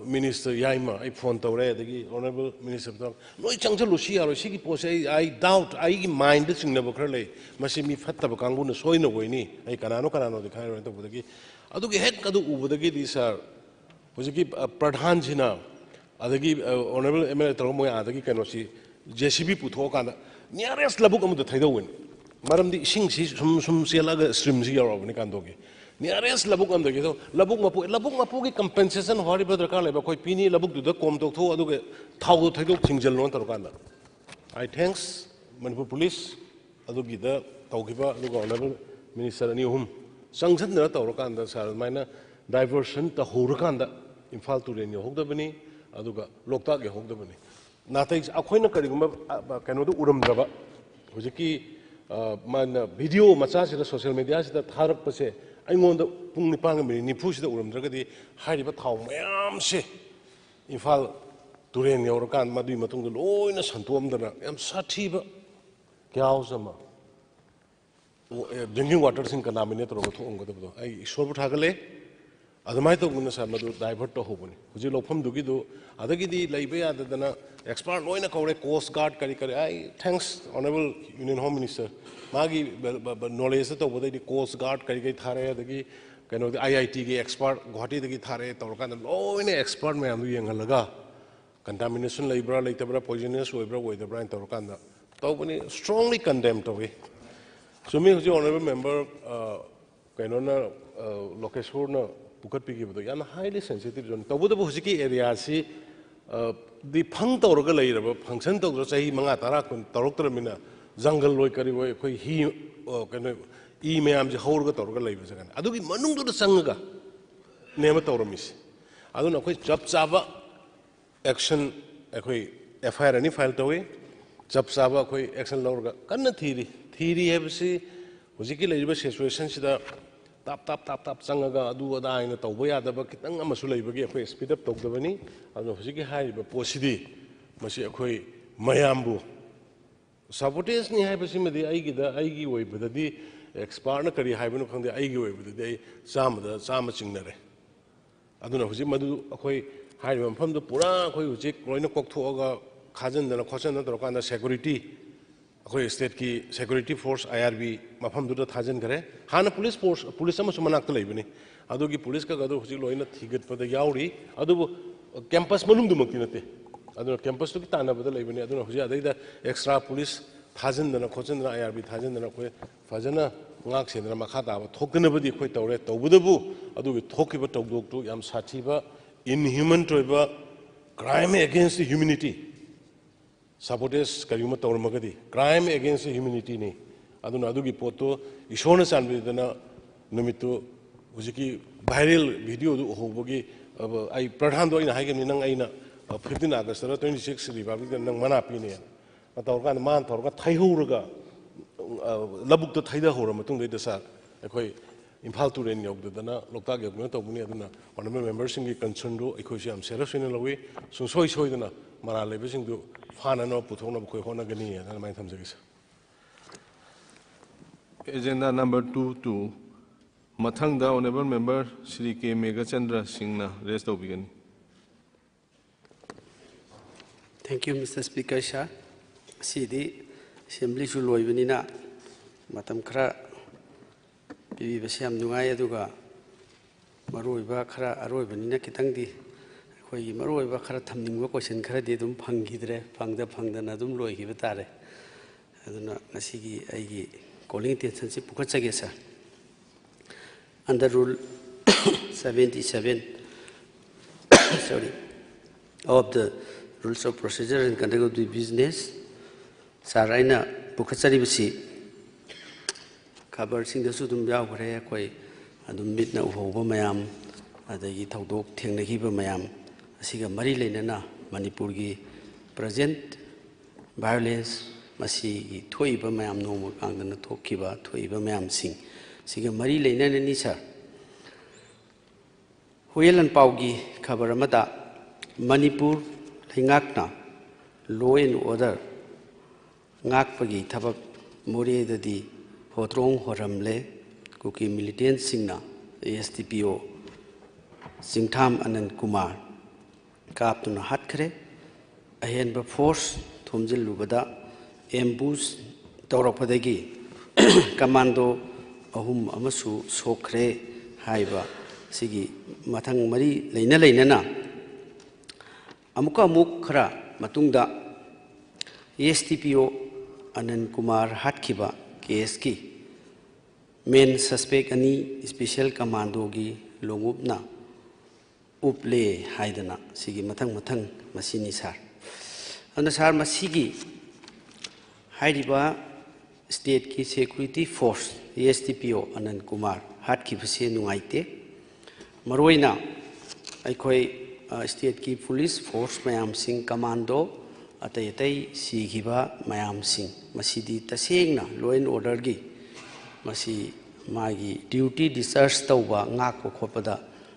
ꯃꯤꯅꯤꯁꯇꯔ ꯌꯥꯏꯃ ꯑꯩ ꯐꯣꯟ ꯇꯧꯔꯦ, ꯑꯗꯒꯤ ꯑꯣꯅꯔꯦꯕꯜ ꯃꯤꯅꯤꯁꯇꯔ ꯇꯧꯔꯦ, "ꯅꯣꯏ ꯆꯪꯁꯤꯜꯂꯨ, ꯁꯤ ꯌꯥꯔꯣꯏ, ꯁꯤꯒꯤ ꯄꯣꯠꯁꯦ ꯑꯩ ꯑꯥꯏ ꯗꯥꯎꯠ, ꯑꯩꯒꯤ ꯃꯥꯏꯟꯗ ꯆꯤꯡꯅꯕ ꯈꯔ ꯂꯩ, ꯃꯁꯤ ꯃꯤ ꯐꯠꯇꯕ ꯀꯥꯡꯕꯨꯅ ꯁꯣꯏꯅ ꯑꯣꯏꯅꯤ, ꯑꯩ ꯀꯅꯥꯅꯣ ꯀꯅꯥꯅꯣꯗꯤ ꯈꯪꯉꯔꯣꯏꯅ" ꯇꯧꯕꯗꯒꯤ, ꯑꯗꯨꯒꯤ ꯍꯦꯛ ꯑꯗꯨ ꯎꯕꯗꯒꯤꯗꯤ ꯁꯥꯔ, ꯍꯧꯖꯤꯛꯀꯤ ꯄ꯭ꯔꯙꯥꯟꯁꯤꯅ, ꯑꯗꯒꯤ ꯑꯣꯅꯔꯦꯕꯜ ꯑꯦꯝ ꯑꯦꯜ ꯑꯦ ꯇꯧꯔꯒ ꯃꯣꯏ ꯑꯥꯗꯒꯤ ꯀꯩꯅꯣꯁꯤ ꯖꯦ ꯁꯤ ꯕꯤ ꯄꯨꯊꯣꯛꯑꯀꯥꯟꯗ ꯅꯤꯌꯔꯦꯁ ꯂꯧꯕꯨꯛ ꯑꯃꯗ ꯊꯩꯗꯧꯕꯅꯤ꯫ ꯃꯔꯝꯗꯤ ꯏꯁꯤꯡꯁꯤ ꯁꯨꯝ ꯁꯨꯝ ꯆꯦꯜꯂꯛꯑꯒ ꯁ꯭ꯇ꯭ꯔꯤꯝꯁꯤ ꯌꯧꯔꯛꯑꯕꯅꯤ ꯀꯥꯟꯗꯣꯒꯤ꯫ ꯅꯤꯌꯔꯦꯁ ꯂꯧꯕꯨꯛ ꯑꯃꯗꯒꯤ ꯑꯗꯣ ꯂꯧꯕꯨꯛ ꯃꯄꯨ, ꯂꯧꯕꯨꯛ ꯃꯄꯨꯒꯤ ꯀꯝꯄꯦꯟꯁꯦꯁꯟ ꯍꯣꯔꯤꯕ ꯗꯔꯀꯥꯔ ꯂꯩꯕ ꯑꯩꯈꯣꯏ ꯄꯤꯅꯤ, ꯂꯧꯕꯨꯛꯇꯨꯗ ꯀꯣꯝ ꯇꯧꯊꯣꯛꯎ, ꯑꯗꯨꯒ ꯊꯥꯎꯗꯣ ꯊꯩꯗꯣꯛ ꯊꯤꯡꯖꯤꯜꯂꯣꯅ ꯇꯧꯔꯀꯥꯟꯗ꯫ I thanks ꯃꯅꯤꯄꯨꯔ ꯄꯨꯂꯤꯁ ꯑꯗꯨꯒꯤꯗ ꯇꯧꯈꯤꯕ, ꯑꯗꯨꯒ ꯑꯣꯅꯔꯦꯕꯜ ꯃꯤꯅꯤꯁꯇꯔ ꯑꯅꯤ ꯑꯍꯨꯝ ꯆꯪꯁꯤꯟꯗꯅ ꯇꯧꯔꯀꯥꯟꯗ ꯁꯥꯔ ꯑꯗꯨꯃꯥꯏꯅ ꯗꯥꯏꯚꯔꯁꯟ ꯇꯧꯍꯧꯔꯀꯥꯟꯗ ꯏꯝꯐꯥꯜ ꯇꯨꯔꯦꯜ ꯌꯧꯍꯧꯗꯕꯅꯤ, ꯑꯗꯨꯒ ꯂꯣꯛꯇꯥꯛ ꯌꯧꯍꯧꯗꯕꯅꯤ꯫ ꯅꯥꯇꯩ ꯑꯩꯈꯣꯏꯅ ꯀꯔꯤꯒꯨꯝꯕ ꯀꯩꯅꯣꯗ ꯎꯔꯝꯗ꯭ꯔꯕ, ꯍꯧꯖꯤꯛꯀꯤ ꯃꯥꯅ ꯚꯤꯗꯤꯑꯣ ꯃꯆꯥꯁꯤꯗ ꯁꯣꯁꯤꯌꯦꯜ ꯃꯦꯗꯤꯌꯥꯁꯤꯗ ꯊꯥꯔꯛꯄꯁꯦ ꯑꯩꯉꯣꯟꯗ ꯄꯨꯡ ꯅꯤꯄꯥꯟꯒ ꯃꯤꯅꯤꯠ ꯅꯤꯐꯨꯁꯤꯗ ꯎꯔꯝꯗ꯭ꯔꯒꯗꯤ ꯍꯥꯏꯔꯤꯕ ꯊꯥꯎ ꯃꯌꯥꯝꯁꯦ ꯏꯝꯐꯥꯜ ꯇꯨꯔꯦꯜ ꯌꯧꯔꯀꯥꯟꯗ ꯃꯗꯨꯒꯤ ꯃꯇꯨꯡꯗ ꯂꯣꯏꯅ ꯁꯟꯇꯣꯛꯑꯝꯗꯅ ꯌꯥꯝ ꯁꯥꯊꯤꯕ ꯀ꯭ꯌꯥꯎꯁ ꯑꯃ, ꯗ꯭ꯔꯤꯡꯀꯤꯡ ꯋꯥꯇꯔꯁꯤꯡ ꯀꯟꯇꯥꯃꯤꯅꯦꯠ ꯇꯧꯔꯒ ꯊꯣꯛꯑꯝꯒꯗꯕꯗꯣ ꯑꯩ ꯏꯁꯣꯔꯕꯨ ꯊꯥꯒꯠꯂꯦ꯫ ꯑꯗꯨꯃꯥꯏꯅ ꯇꯧꯗꯅ ꯁꯥꯔ ꯃꯗꯨ ꯗꯥꯏꯚꯔꯠ ꯇꯧꯍꯧꯕꯅꯤ꯫ ꯍꯧꯖꯤꯛ ꯂꯧꯐꯝꯗꯨꯒꯤꯗꯨ ꯑꯗꯒꯤꯗꯤ ꯂꯩꯕ ꯌꯥꯗꯗꯅ ꯑꯦꯛꯁꯄꯥꯔꯠ ꯂꯣꯏꯅ ꯀꯧꯔꯦ, ꯀꯣꯁ ꯒꯥꯔꯗ ꯀꯔꯤ ꯀꯔꯤ꯫ ꯑꯩ thanks honourable union home minister, ꯃꯥꯒꯤ ꯅꯣꯂꯦꯖꯇ ꯇꯧꯕꯗꯩꯗꯤ ꯀꯣꯁ ꯒꯥꯔꯗ ꯀꯔꯤ ꯀꯔꯤ ꯊꯥꯔꯛꯑꯦ, ꯑꯗꯒꯤ ꯀꯩꯅꯣꯗꯤ ꯑꯥꯏ ꯑꯥꯏ ꯇꯤꯒꯤ ꯑꯦꯛꯁꯄꯥꯔꯠ ꯒꯨꯍꯥꯇꯤꯗꯒꯤ ꯊꯥꯔꯛꯑꯦ ꯇꯧꯔꯀꯥꯟꯗ ꯂꯣꯏꯅ ꯑꯦꯛꯁꯄꯥꯔꯠ ꯃꯌꯥꯝꯗꯨ ꯌꯦꯡꯍꯜꯂꯒ ꯀꯟꯇꯥꯃꯤꯅꯦꯁꯟ ꯂꯩꯕ꯭ꯔꯥ ꯂꯩꯇꯕ꯭ꯔꯥ, ꯄꯣꯏꯖꯅꯁ ꯑꯣꯏꯕ꯭ꯔꯥ ꯑꯣꯏꯗꯕ꯭ꯔꯥ ꯍꯥꯏꯅ ꯇꯧꯔꯀꯥꯟꯗ ꯇꯧꯕꯅꯤ꯫ ꯁ꯭ꯇꯔꯣꯡꯂꯤ ꯀꯟꯗꯦꯝ ꯇꯧꯏ꯫ ꯆꯨꯝꯃꯤ, ꯍꯧꯖꯤꯛ ꯑꯣꯅꯔꯦꯕꯜ ꯃꯦꯝꯕꯔ ꯀꯩꯅꯣꯅ, ꯂꯣꯀꯦꯁꯣꯔꯅ ꯄꯨꯈꯠꯄꯤꯈꯤꯕꯗꯣ ꯌꯥꯝꯅ ꯍꯥꯏꯂꯤ ꯁꯦꯟꯁꯤꯇꯤꯞ ꯖꯣꯟ꯫ ꯇꯧꯕꯇꯕꯨ ꯍꯧꯖꯤꯛꯀꯤ ꯑꯦꯔꯤꯌꯥꯁꯤ ꯗꯤ ꯐꯪ ꯇꯧꯔꯒ ꯂꯩꯔꯕ, ꯐꯪꯁꯟ ꯇꯧꯗ꯭ꯔ ꯆꯍꯤ ꯃꯉꯥ, ꯇꯔꯥ, ꯀꯨꯟ ꯇꯧꯔꯛꯇ꯭ꯔꯕꯅꯤꯅ ꯖꯪꯒꯜ ꯑꯣꯏ ꯀꯔꯤ ꯑꯣꯏ ꯑꯩꯈꯣꯏ ꯍꯤ, ꯀꯩꯅꯣ, ꯏ ꯃꯌꯥꯝꯁꯦ ꯍꯧꯔꯒ ꯇꯧꯔꯒ ꯂꯩꯕ ꯖꯒꯥꯅꯤ꯫ ꯑꯗꯨꯒꯤ ꯃꯅꯨꯡꯗꯨꯗ ꯆꯪꯉꯒ ꯅꯦꯝꯃ ꯇꯧꯔꯝꯃꯤꯁꯦ꯫ ꯑꯗꯨꯅ ꯑꯩꯈꯣꯏ ꯆꯞ ꯆꯥꯕ ꯑꯦꯛꯁꯟ, ꯑꯩꯈꯣꯏ ꯑꯦꯐ ꯑꯥꯏ ꯑꯥꯔ ꯑꯅꯤ ꯐꯥꯏꯜ ꯇꯧꯏ꯫ ꯆꯞ ꯆꯥꯕ ꯑꯩꯈꯣꯏ ꯑꯦꯛꯁꯟ ꯂꯧꯔꯒ ꯀꯟꯅ ꯊꯤꯔꯤ꯫ ꯊꯤꯔꯤ ꯍꯥꯏꯕꯁꯤ ꯍꯧꯖꯤꯛꯀꯤ ꯂꯩꯔꯤꯕ ꯁꯤꯆꯨꯋꯦꯁꯟꯁꯤꯗ ꯇꯥꯞ ꯇꯥꯞ ꯇꯥꯞ ꯇꯥꯞ ꯆꯪꯉꯒ ꯑꯗꯨ ꯑꯗꯥ ꯍꯥꯏꯅ ꯇꯧꯕ ꯌꯥꯗꯕ ꯈꯤꯇꯪ ꯑꯃꯁꯨ ꯂꯩꯕꯒꯤ ꯑꯩꯈꯣꯏ ꯁ꯭ꯄꯤꯗ ꯑꯞ ꯇꯧꯗꯕꯅꯤ꯫ ꯑꯗꯨꯅ ꯍꯧꯖꯤꯛꯀꯤ ꯍꯥꯏꯔꯤꯕ ꯄꯣꯠꯁꯤꯗꯤ ꯃꯁꯤ ꯑꯩꯈꯣꯏ ꯃꯌꯥꯝꯕꯨ, ꯁꯥꯕꯣꯇꯦꯖꯅꯤ ꯍꯥꯏꯕꯁꯤꯃꯗꯤ ꯑꯩꯒꯤꯗ, ꯑꯩꯒꯤ ꯑꯣꯏꯕꯗꯗꯤ ꯑꯦꯛꯁꯄꯥꯔꯠꯅ ꯀꯔꯤ ꯍꯥꯏꯕꯅꯣ ꯈꯪꯗꯦ, ꯑꯩꯒꯤ ꯑꯣꯏꯕꯗꯗꯤ ꯑꯩ ꯆꯥꯝꯃꯗ ꯆꯥꯝꯃ ꯆꯤꯡꯅꯔꯦ꯫ ꯑꯗꯨꯅ ꯍꯧꯖꯤꯛ ꯃꯗꯨ ꯑꯩꯈꯣꯏ ꯍꯥꯏꯔꯤꯕ ꯃꯐꯝꯗꯨ ꯄꯨꯔꯥ ꯑꯩꯈꯣꯏ ꯍꯧꯖꯤꯛ ꯂꯣꯏꯅ ꯀꯣꯛꯊꯣꯛꯑꯒ ꯈꯥꯖꯤꯟꯗꯅ ꯈꯣꯠꯆꯤꯟꯗꯅ ꯇꯧꯔꯀꯥꯟꯗ security, ꯑꯩꯈꯣꯏ stateꯀꯤ security force, I R B ꯃꯐꯝꯗꯨꯗ ꯊꯥꯖꯤꯟꯈ꯭ꯔꯦ꯫ ꯍꯥꯟꯅ police force, police ꯑꯃꯁꯨ ꯃꯅꯥꯛꯇ ꯂꯩꯕꯅꯤ꯫ ꯑꯗꯨꯒꯤ police ꯀꯒ ꯑꯗꯨ ꯍꯧꯖꯤꯛ ꯂꯣꯏꯅ ꯊꯤꯒꯠꯄꯗ ꯌꯥꯎꯔꯤ꯫ ꯑꯗꯨꯕꯨ campus ꯃꯅꯨꯡꯗꯃꯛꯇꯤ ꯅꯠꯇꯦ꯫ ꯑꯗꯨꯅ campusꯇꯨꯒꯤ ꯇꯥꯟꯅꯕꯗ ꯂꯩꯕꯅꯤ꯫ ꯑꯗꯨꯅ ꯍꯧꯖꯤꯛ ꯑꯗꯩꯗ extra police ꯊꯥꯖꯤꯟꯗꯅ ꯈꯣꯠꯆꯤꯟꯗꯅ, I R B ꯊꯥꯖꯤꯟꯗꯅ ꯑꯩꯈꯣꯏ ꯐꯖꯅ ꯉꯥꯛ ꯁꯦꯟꯗꯅ ꯃꯈꯥ ꯇꯥꯕ ꯊꯣꯛꯇꯅꯕꯗꯤ ꯑꯩꯈꯣꯏ ꯇꯧꯔꯦ꯫ ꯇꯧꯕꯇꯕꯨ ꯑꯗꯨꯒꯤ ꯊꯣꯛꯈꯤꯕ ꯊꯧꯗꯣꯛꯇꯨ ꯌꯥꯝ ꯁꯥꯊꯤꯕ, inhuman ꯑꯣꯏꯕ, crime against the humanity, sabotage ꯀꯔꯤꯒꯨꯝꯕ ꯇꯧꯔꯝꯃꯒꯗꯤ crime against the humanityꯅꯤ꯫ ꯑꯗꯨꯅ ꯑꯗꯨꯒꯤ ꯄꯣꯠꯇꯨ ꯏꯁꯣꯔꯅ ꯆꯥꯟꯕꯤꯗꯅ ꯅꯨꯃꯤꯠꯇꯨ ꯍꯧꯖꯤꯛꯀꯤ viral videoꯗꯨ ꯎꯍꯧꯕꯒꯤ, ꯑ, ꯑꯩ ꯄ꯭ꯔꯙꯥꯟꯗꯣ ꯑꯩꯅ ꯍꯥꯏꯈꯤꯕꯅꯤ, "ꯅꯪ ꯑꯩꯅ, ꯑ, fifteen Augustꯇ, twenty-six Republicꯗ ꯅꯪ ꯃꯅꯥ ꯄꯤꯅꯦꯅ"꯫ ꯇꯧꯔꯀꯥꯟꯗ ꯃꯥꯅ ꯇꯧꯔꯒ ꯊꯩꯍꯧꯔꯒ, ꯑ, ꯂꯧꯕꯨꯛꯇ ꯊꯩꯗꯍꯧꯔ ꯃꯇꯨꯡꯗꯩꯗ, sir, ꯑꯩꯈꯣꯏ ꯏꯝꯐꯥꯜ ꯇꯨꯔꯦꯟ ꯌꯧꯗꯗꯅ ꯂꯣꯛꯇꯥꯛ ꯌꯧꯗꯅ ꯇꯧꯕꯅꯤ꯫ ꯑꯗꯨꯅ honourable memberꯁꯤꯡꯒꯤ concernꯗꯨ ꯑꯩꯈꯣꯏꯁꯨ ꯌꯥꯝ serious ꯑꯣꯏꯅ ꯂꯧꯏ꯫ ꯁꯨꯡꯁꯣꯏ ꯁꯣꯏꯗꯅ ꯃꯔꯥꯜ ꯂꯩꯕꯁꯤꯡꯗꯨ ꯐꯥꯅꯅꯕ ꯄꯨꯊꯣꯛꯅꯕ ꯑꯩꯈꯣꯏ ꯍꯣꯠꯅꯒꯅꯤ ꯍꯥꯏꯅ ꯑꯗꯨꯃꯥꯏꯅ ꯊꯝꯖꯒꯦ, sir꯫ Agenda number two two, ꯃꯊꯪꯗ honourable member ꯁ꯭ꯔꯤ ꯀꯦ ꯃꯦꯘꯆꯟꯗ꯭ꯔ ꯁꯤꯡꯅ raise ꯇꯧꯕꯤꯒꯅꯤ꯫ Thank you, Mister Speaker, sir. ꯉꯁꯤꯗꯤ assemblyꯁꯨ ꯂꯣꯏꯕꯅꯤꯅ ꯃꯇꯝ ꯈꯔ ꯄꯤꯕꯤꯕꯁꯦ ꯌꯥꯝ ꯅꯨꯡꯉꯥꯏ꯫ ꯑꯗꯨꯒ ꯃꯔꯨꯑꯣꯏꯕ ꯈꯔ, ꯑꯔꯣꯏꯕꯅꯤꯅ ꯈꯤꯇꯪꯗꯤ ꯑꯩꯈꯣꯏꯒꯤ ꯃꯔꯨꯑꯣꯏꯕ ꯈꯔ ꯊꯝꯅꯤꯡꯕ question ꯈꯔꯗꯤ ꯑꯗꯨꯝ ꯐꯪꯈꯤꯗ꯭ꯔꯦ, ꯐꯪꯗ ꯐꯪꯗꯅ ꯑꯗꯨꯝ ꯂꯣꯏꯈꯤꯕ ꯇꯥꯔꯦ꯫ ꯑꯗꯨꯅ ꯉꯁꯤꯒꯤ ꯑꯩꯒꯤ calling attentionꯁꯤ ꯄꯨꯈꯠꯆꯒꯦ, sir꯫ Under Rule seventy-seven, sorry, of the Rules of Procedure and Conduct of the Business, sir, ꯑꯩꯅ ꯄꯨꯈꯠꯆꯔꯤꯕꯁꯤ ꯈꯕꯔꯁꯤꯡꯗꯁꯨ ꯑꯗꯨꯝ ꯌꯥꯎꯈ꯭ꯔꯦ꯫ ꯑꯩꯈꯣꯏ ꯑꯗꯨꯝ ꯃꯤꯠꯅ ꯎꯍꯧꯕ ꯃꯌꯥꯝ, ꯑꯗꯒꯤ ꯊꯧꯗꯣꯛ ꯊꯦꯡꯅꯈꯤꯕ ꯃꯌꯥꯝ ꯑꯁꯤꯒ ꯃꯔꯤ ꯂꯩꯅꯅ ꯃꯅꯤꯄꯨꯔꯒꯤ present violence, ꯃꯁꯤꯒꯤ ꯊꯣꯛꯏꯕ ꯃꯌꯥꯝ, ꯅꯣꯡꯃ ꯀꯥꯡꯗꯅ ꯊꯣꯛꯈꯤꯕ, ꯊꯣꯛꯏꯕ ꯃꯌꯥꯝꯁꯤꯡ ꯁꯤꯒ ꯃꯔꯤ ꯂꯩꯅꯅꯅꯤ, sir꯫ ꯍꯨꯏꯌꯦꯟ ꯂꯥꯟꯄꯥꯎꯒꯤ ꯈꯕꯔ ꯑꯃꯗ ꯃꯅꯤꯄꯨꯔ ꯂꯩꯉꯥꯛꯅ law and order ꯉꯥꯛꯄꯒꯤ ꯊꯕꯛ ꯃꯣꯔꯦꯗꯗꯤ ꯍꯣꯇ꯭ꯔꯣꯡ ꯍꯣꯔꯝꯂꯦ꯫ ꯀꯨꯀꯤ militantꯁꯤꯡꯅ S D P O ꯆꯤꯡꯊꯥꯝ ꯑꯅꯟ Kumar ꯀꯥꯞꯇꯨꯅ ꯍꯥꯠꯈ꯭ꯔꯦ꯫ ꯑꯍꯦꯟꯕ ꯐꯣꯔꯁ ꯊꯣꯝꯖꯤꯜꯂꯨꯕꯗ ꯑꯦꯝꯕꯨꯁ ꯇꯧꯔꯛꯄꯗꯒꯤ ꯀꯃꯥꯟꯗꯣ ꯑꯍꯨꯝ ꯑꯃꯁꯨ ꯁꯣꯛꯈ꯭ꯔꯦ ꯍꯥꯏꯕ ꯁꯤꯒꯤ ꯃꯊꯪ ꯃꯔꯤ ꯂꯩꯅ ꯂꯩꯅꯅ ꯑꯃꯨꯛꯀ ꯑꯃꯨꯛ ꯈꯔ ꯃꯇꯨꯡꯗ ꯑꯦꯁ ꯗꯤ ꯄꯤ ꯑꯣ ꯑꯅꯟ ꯀꯨꯃꯥꯔ ꯍꯥꯠꯈꯤꯕ ꯀꯦꯁꯀꯤ ꯃꯦꯟ ꯁꯁꯄꯦꯛ ꯑꯅꯤ ꯏꯁꯄꯤꯁꯦꯜ ꯀꯃꯥꯟꯗꯣꯒꯤ ꯂꯣꯡꯎꯞꯅ ꯎꯞꯂꯦ ꯍꯥꯏꯗꯅ ꯁꯤꯒꯤ ꯃꯊꯪ ꯃꯊꯪ ꯃꯁꯤꯅꯤ ꯁꯥꯔ꯫ ꯑꯗꯨꯅ ꯁꯥꯔ, ꯃꯁꯤꯒꯤ ꯍꯥꯏꯔꯤꯕ ꯁ꯭ꯇꯦꯠꯀꯤ ꯁꯦꯀ꯭ꯌꯨꯔꯤꯇꯤ ꯐꯣꯔꯁ ꯑꯦꯁ ꯗꯤ ꯄꯤ ꯑꯣ ꯑꯅꯟ ꯀꯨꯃꯥꯔ ꯍꯥꯠꯈꯤꯕꯁꯦ ꯅꯨꯡꯉꯥꯏꯇꯦ꯫ ꯃꯔꯨꯑꯣꯏꯅ ꯑꯩꯈꯣꯏ, ꯑ, ꯁ꯭ꯇꯦꯠꯀꯤ ꯄꯨꯂꯤꯁ ꯐꯣꯔꯁ ꯃꯌꯥꯝꯁꯤꯡ, ꯀꯃꯥꯟꯗꯣ, ꯑꯇꯩ ꯑꯇꯩ ꯁꯤꯈꯤꯕ ꯃꯌꯥꯝꯁꯤꯡ, ꯃꯁꯤꯗꯤ ꯇꯁꯦꯡꯅ law and orderꯒꯤ, ꯃꯁꯤ ꯃꯥꯒꯤ duty discharge ꯇꯧꯕ, ꯉꯥꯛꯄ ꯈꯣꯠꯄꯗ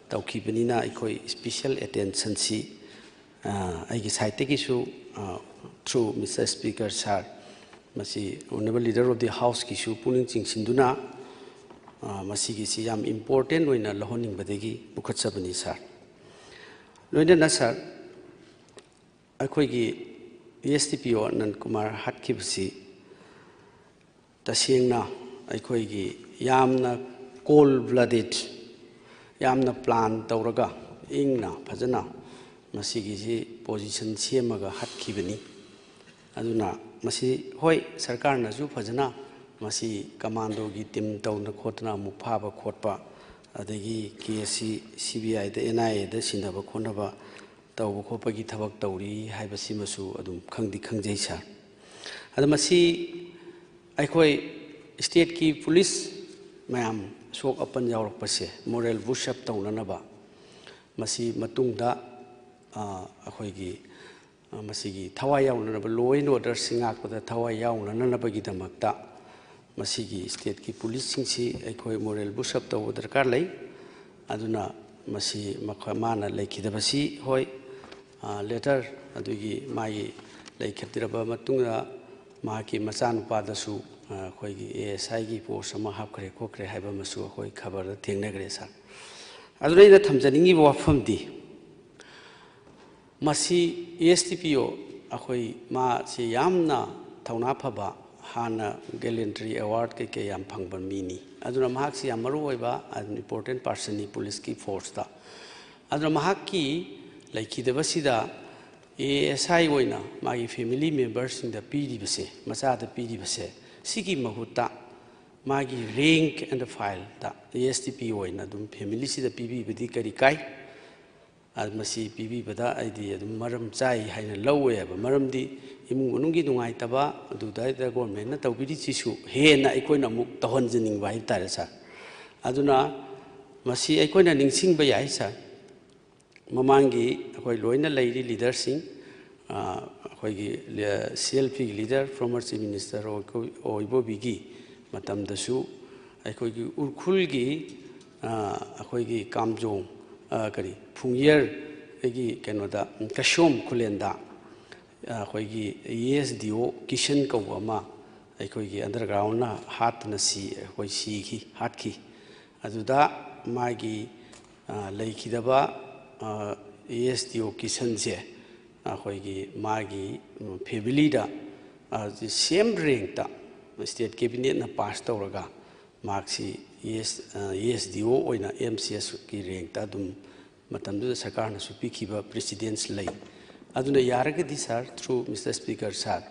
ꯇꯧꯈꯤꯕꯅꯤꯅ ꯑꯩꯈꯣꯏ special attentionꯁꯤ, ꯑ, ꯑꯩꯒꯤ sideꯇꯒꯤꯁꯨ, ꯑ, through Mister Speaker sir, ꯃꯁꯤ Honourable Leader of the Houseꯀꯤꯁꯨ ꯄꯨꯛꯅꯤꯡ ꯆꯤꯡꯁꯤꯟꯗꯨꯅ, ꯑ, ꯃꯁꯤꯒꯤꯁꯤ ꯌꯥꯝ important ꯑꯣꯏꯅ ꯂꯧꯍꯟꯅꯤꯡꯕꯗꯒꯤ ꯄꯨꯈꯠꯆꯕꯅꯤ ꯁꯥꯔ꯫ ꯂꯣꯏꯅꯅ ꯁꯥꯔ, ꯑꯩꯈꯣꯏꯒꯤ ꯑꯦꯁ ꯗꯤ ꯄꯤ ꯑꯣ ꯑꯅꯟ ꯀꯨꯃꯥꯔ ꯍꯥꯠꯈꯤꯕꯁꯤ ꯇꯁꯦꯡꯅ ꯑꯩꯈꯣꯏꯒꯤ ꯌꯥꯝꯅ cold blooded, ꯌꯥꯝꯅ plan ꯇꯧꯔꯒ ꯏꯪꯅ ꯐꯖꯅ ꯃꯁꯤꯒꯤꯁꯤ position ꯁꯦꯝꯃꯒ ꯍꯥꯠꯈꯤꯕꯅꯤ꯫ ꯑꯗꯨꯅ ꯃꯁꯤ, ꯍꯣꯏ, ꯁꯔꯀꯥꯔꯅꯁꯨ ꯐꯖꯅ ꯃꯁꯤ ꯀꯃꯥꯟꯗꯣꯒꯤ team ꯇꯧꯗꯅ ꯈꯣꯠꯇꯅ ꯑꯃꯨꯛ ꯐꯥꯕ ꯈꯣꯠꯄ, ꯑꯗꯒꯤ ꯀꯦꯁꯁꯤ ꯁꯤ ꯕꯤ ꯑꯥꯏꯗ, ꯑꯦꯟ ꯑꯥꯏ ꯑꯦꯗ ꯁꯤꯟꯅꯕ ꯈꯣꯠꯅꯕ ꯇꯧꯕ ꯈꯣꯠꯄꯒꯤ ꯊꯕꯛ ꯇꯧꯔꯤ ꯍꯥꯏꯕꯁꯤꯃꯁꯨ ꯑꯗꯨꯝ ꯈꯪꯗꯤ ꯈꯪꯖꯩ ꯁꯥꯔ꯫ ꯑꯗꯣ ꯃꯁꯤ ꯑꯩꯈꯣꯏ ꯁ꯭ꯇꯦꯠꯀꯤ ꯄꯨꯂꯤꯁ ꯃꯌꯥꯝ ꯑꯁꯣꯛ ꯑꯄꯟ ꯌꯥꯎꯔꯛꯄꯁꯦ moral boost up ꯇꯧꯅꯅꯕ ꯃꯁꯤ ꯃꯇꯨꯡꯗ, ꯑ, ꯑꯩꯈꯣꯏꯒꯤ, ꯑ, ꯃꯁꯤꯒꯤ ꯊꯋꯥꯏ ꯌꯥꯎꯅꯅꯕ, law and orderꯁꯤ ꯉꯥꯛꯄꯗ ꯊꯋꯥꯏ ꯌꯥꯎꯅꯅꯕꯒꯤꯗꯃꯛꯇ ꯃꯁꯤꯒꯤ ꯁ꯭ꯇꯦꯠꯀꯤ ꯄꯨꯂꯤꯁꯁꯤꯡꯁꯤ ꯑꯩꯈꯣꯏ moral boost up ꯇꯧꯕ ꯗꯔꯀꯥꯔ ꯂꯩ꯫ ꯑꯗꯨꯅ ꯃꯁꯤ ꯃꯈꯣꯏ, ꯃꯥꯅ ꯂꯩꯈꯤꯗꯕꯁꯤ, ꯍꯣꯏ, ꯑ, letter ꯑꯗꯨꯒꯤ ꯃꯥꯒꯤ ꯂꯩꯈꯤꯗ꯭ꯔꯕ ꯃꯇꯨꯡꯗ ꯃꯍꯥꯛꯀꯤ ꯃꯆꯥꯅꯨꯄꯥꯗꯁꯨ, ꯑ, ꯑꯩꯈꯣꯏꯒꯤ ꯑꯦ ꯑꯦꯁ ꯑꯥꯏꯒꯤ post ꯑꯃ ꯍꯥꯞꯈ꯭ꯔꯦ ꯈꯣꯠꯈ꯭ꯔꯦ ꯍꯥꯏꯕ ꯑꯃꯁꯨ ꯑꯩꯈꯣꯏ ꯈꯕꯔꯗ ꯊꯦꯡꯅꯈ꯭ꯔꯦ ꯁꯥꯔ꯫ ꯑꯗꯨꯅ ꯑꯩꯅ ꯊꯝꯖꯅꯤꯡꯉꯤꯕ ꯋꯥꯐꯝꯗꯤ, ꯃꯁꯤ S D P O ꯑꯩꯈꯣꯏ ꯃꯥꯁꯤ ꯌꯥꯝꯅ ꯊꯧꯅꯥ ꯐꯕ, ꯍꯥꯟꯅ Gallantry Award ꯀꯩꯀꯩ ꯌꯥꯝ ꯐꯪꯕ ꯃꯤꯅꯤ꯫ ꯑꯗꯨꯅ ꯃꯍꯥꯛꯁꯤ ꯌꯥꯝ ꯃꯔꯨ ꯑꯣꯏꯕ, an important personꯅꯤ ꯄꯨꯂꯤꯁꯀꯤ forceꯇ꯫ ꯑꯗꯨꯅ ꯃꯍꯥꯛꯀꯤ ꯂꯩꯈꯤꯗꯕꯁꯤꯗ A S I ꯑꯣꯏꯅ ꯃꯥꯒꯤ family memberꯁꯤꯡꯗ ꯄꯤꯔꯤꯕꯁꯦ, ꯃꯆꯥꯗ ꯄꯤꯔꯤꯕꯁꯦ, ꯁꯤꯒꯤ ꯃꯍꯨꯠꯇ ꯃꯥꯒꯤ rank and fileꯇ S D P O ꯑꯣꯏꯅ ꯑꯗꯨꯝ familyꯁꯤꯗ ꯄꯤꯕꯤꯕꯗꯤ ꯀꯔꯤ ꯀꯥꯏ? ꯑ, ꯃꯁꯤ ꯄꯤꯕꯤꯕꯗ ꯑꯩꯗꯤ ꯑꯗꯨꯝ ꯃꯔꯝ ꯆꯥꯏ ꯍꯥꯏꯅ ꯂꯧꯋꯦꯕ꯫ ꯃꯔꯝꯗꯤ ꯏꯃꯨꯡ ꯃꯅꯨꯡꯒꯤ ꯅꯨꯡꯉꯥꯏꯇꯕ ꯑꯗꯨꯗ governmentꯅ ꯇꯧꯕꯤꯔꯤꯁꯤꯁꯨ ꯍꯦꯟꯅ ꯑꯩꯈꯣꯏꯅ ꯑꯃꯨꯛ ꯇꯧꯍꯟꯖꯅꯤꯡꯕ ꯍꯥꯏꯕ ꯇꯥꯔꯦ, sir꯫ ꯑꯗꯨꯅ ꯃꯁꯤ ꯑꯩꯈꯣꯏꯅ ꯅꯤꯡꯁꯤꯡꯕ ꯌꯥꯏ, sir꯫ ꯃꯃꯥꯡꯒꯤ ꯑꯩꯈꯣꯏ ꯂꯣꯏꯅ ꯂꯩꯔꯤ leaderꯁꯤꯡ, ꯑ, ꯑꯩꯈꯣꯏꯒꯤ, ꯑ, C L Pꯒꯤ leader, former Chief Minister ꯑꯣꯏ-, ꯑꯣꯏꯕꯣꯕꯤꯒꯤ ꯃꯇꯝꯗꯁꯨ ꯑꯩꯈꯣꯏꯒꯤ ꯎꯈ꯭ꯔꯨꯜꯒꯤ, ꯑ, ꯑꯩꯈꯣꯏꯒꯤ ꯀꯥꯝꯖꯣꯡ, ꯑ, ꯀꯔꯤ, ꯐꯨꯡꯌꯔꯒꯤ ꯀꯩꯅꯣꯗ, ꯀꯩꯁꯣꯝ ꯈꯨꯂꯦꯟꯗ, ꯑ, ꯑꯩꯈꯣꯏꯒꯤ S D O ꯀꯤꯁꯟ ꯀꯧꯕ ꯑꯃ ꯑꯩꯈꯣꯏꯒꯤ undergroundꯅ ꯍꯥꯠꯇꯅ ꯁꯤ-, ꯑꯩꯈꯣꯏ ꯁꯤꯈꯤ, ꯍꯥꯠꯈꯤ꯫ ꯑꯗꯨꯗ ꯃꯥꯒꯤ, ꯑ, ꯂꯩꯈꯤꯗꯕ, ꯑ, S D O ꯀꯤꯁꯟꯁꯦ ꯑꯩꯈꯣꯏꯒꯤ ꯃꯥꯒꯤ, ꯎꯝ, familyꯗ, ꯑ, same rankꯇ state cabinetꯅ pass ꯇꯧꯔꯒ ꯃꯍꯥꯛꯁꯤ S, ꯑ, S D O ꯑꯣꯏꯅ M C Sꯀꯤ rankꯇ ꯑꯗꯨꯝ ꯃꯇꯝꯗꯨꯗ ꯁꯔꯀꯥꯔꯅꯁꯨ ꯄꯤꯈꯤꯕ precedence ꯂꯩ꯫ ꯑꯗꯨꯅ ꯌꯥꯔꯒꯗꯤ, sir, through Mister Speaker, sir,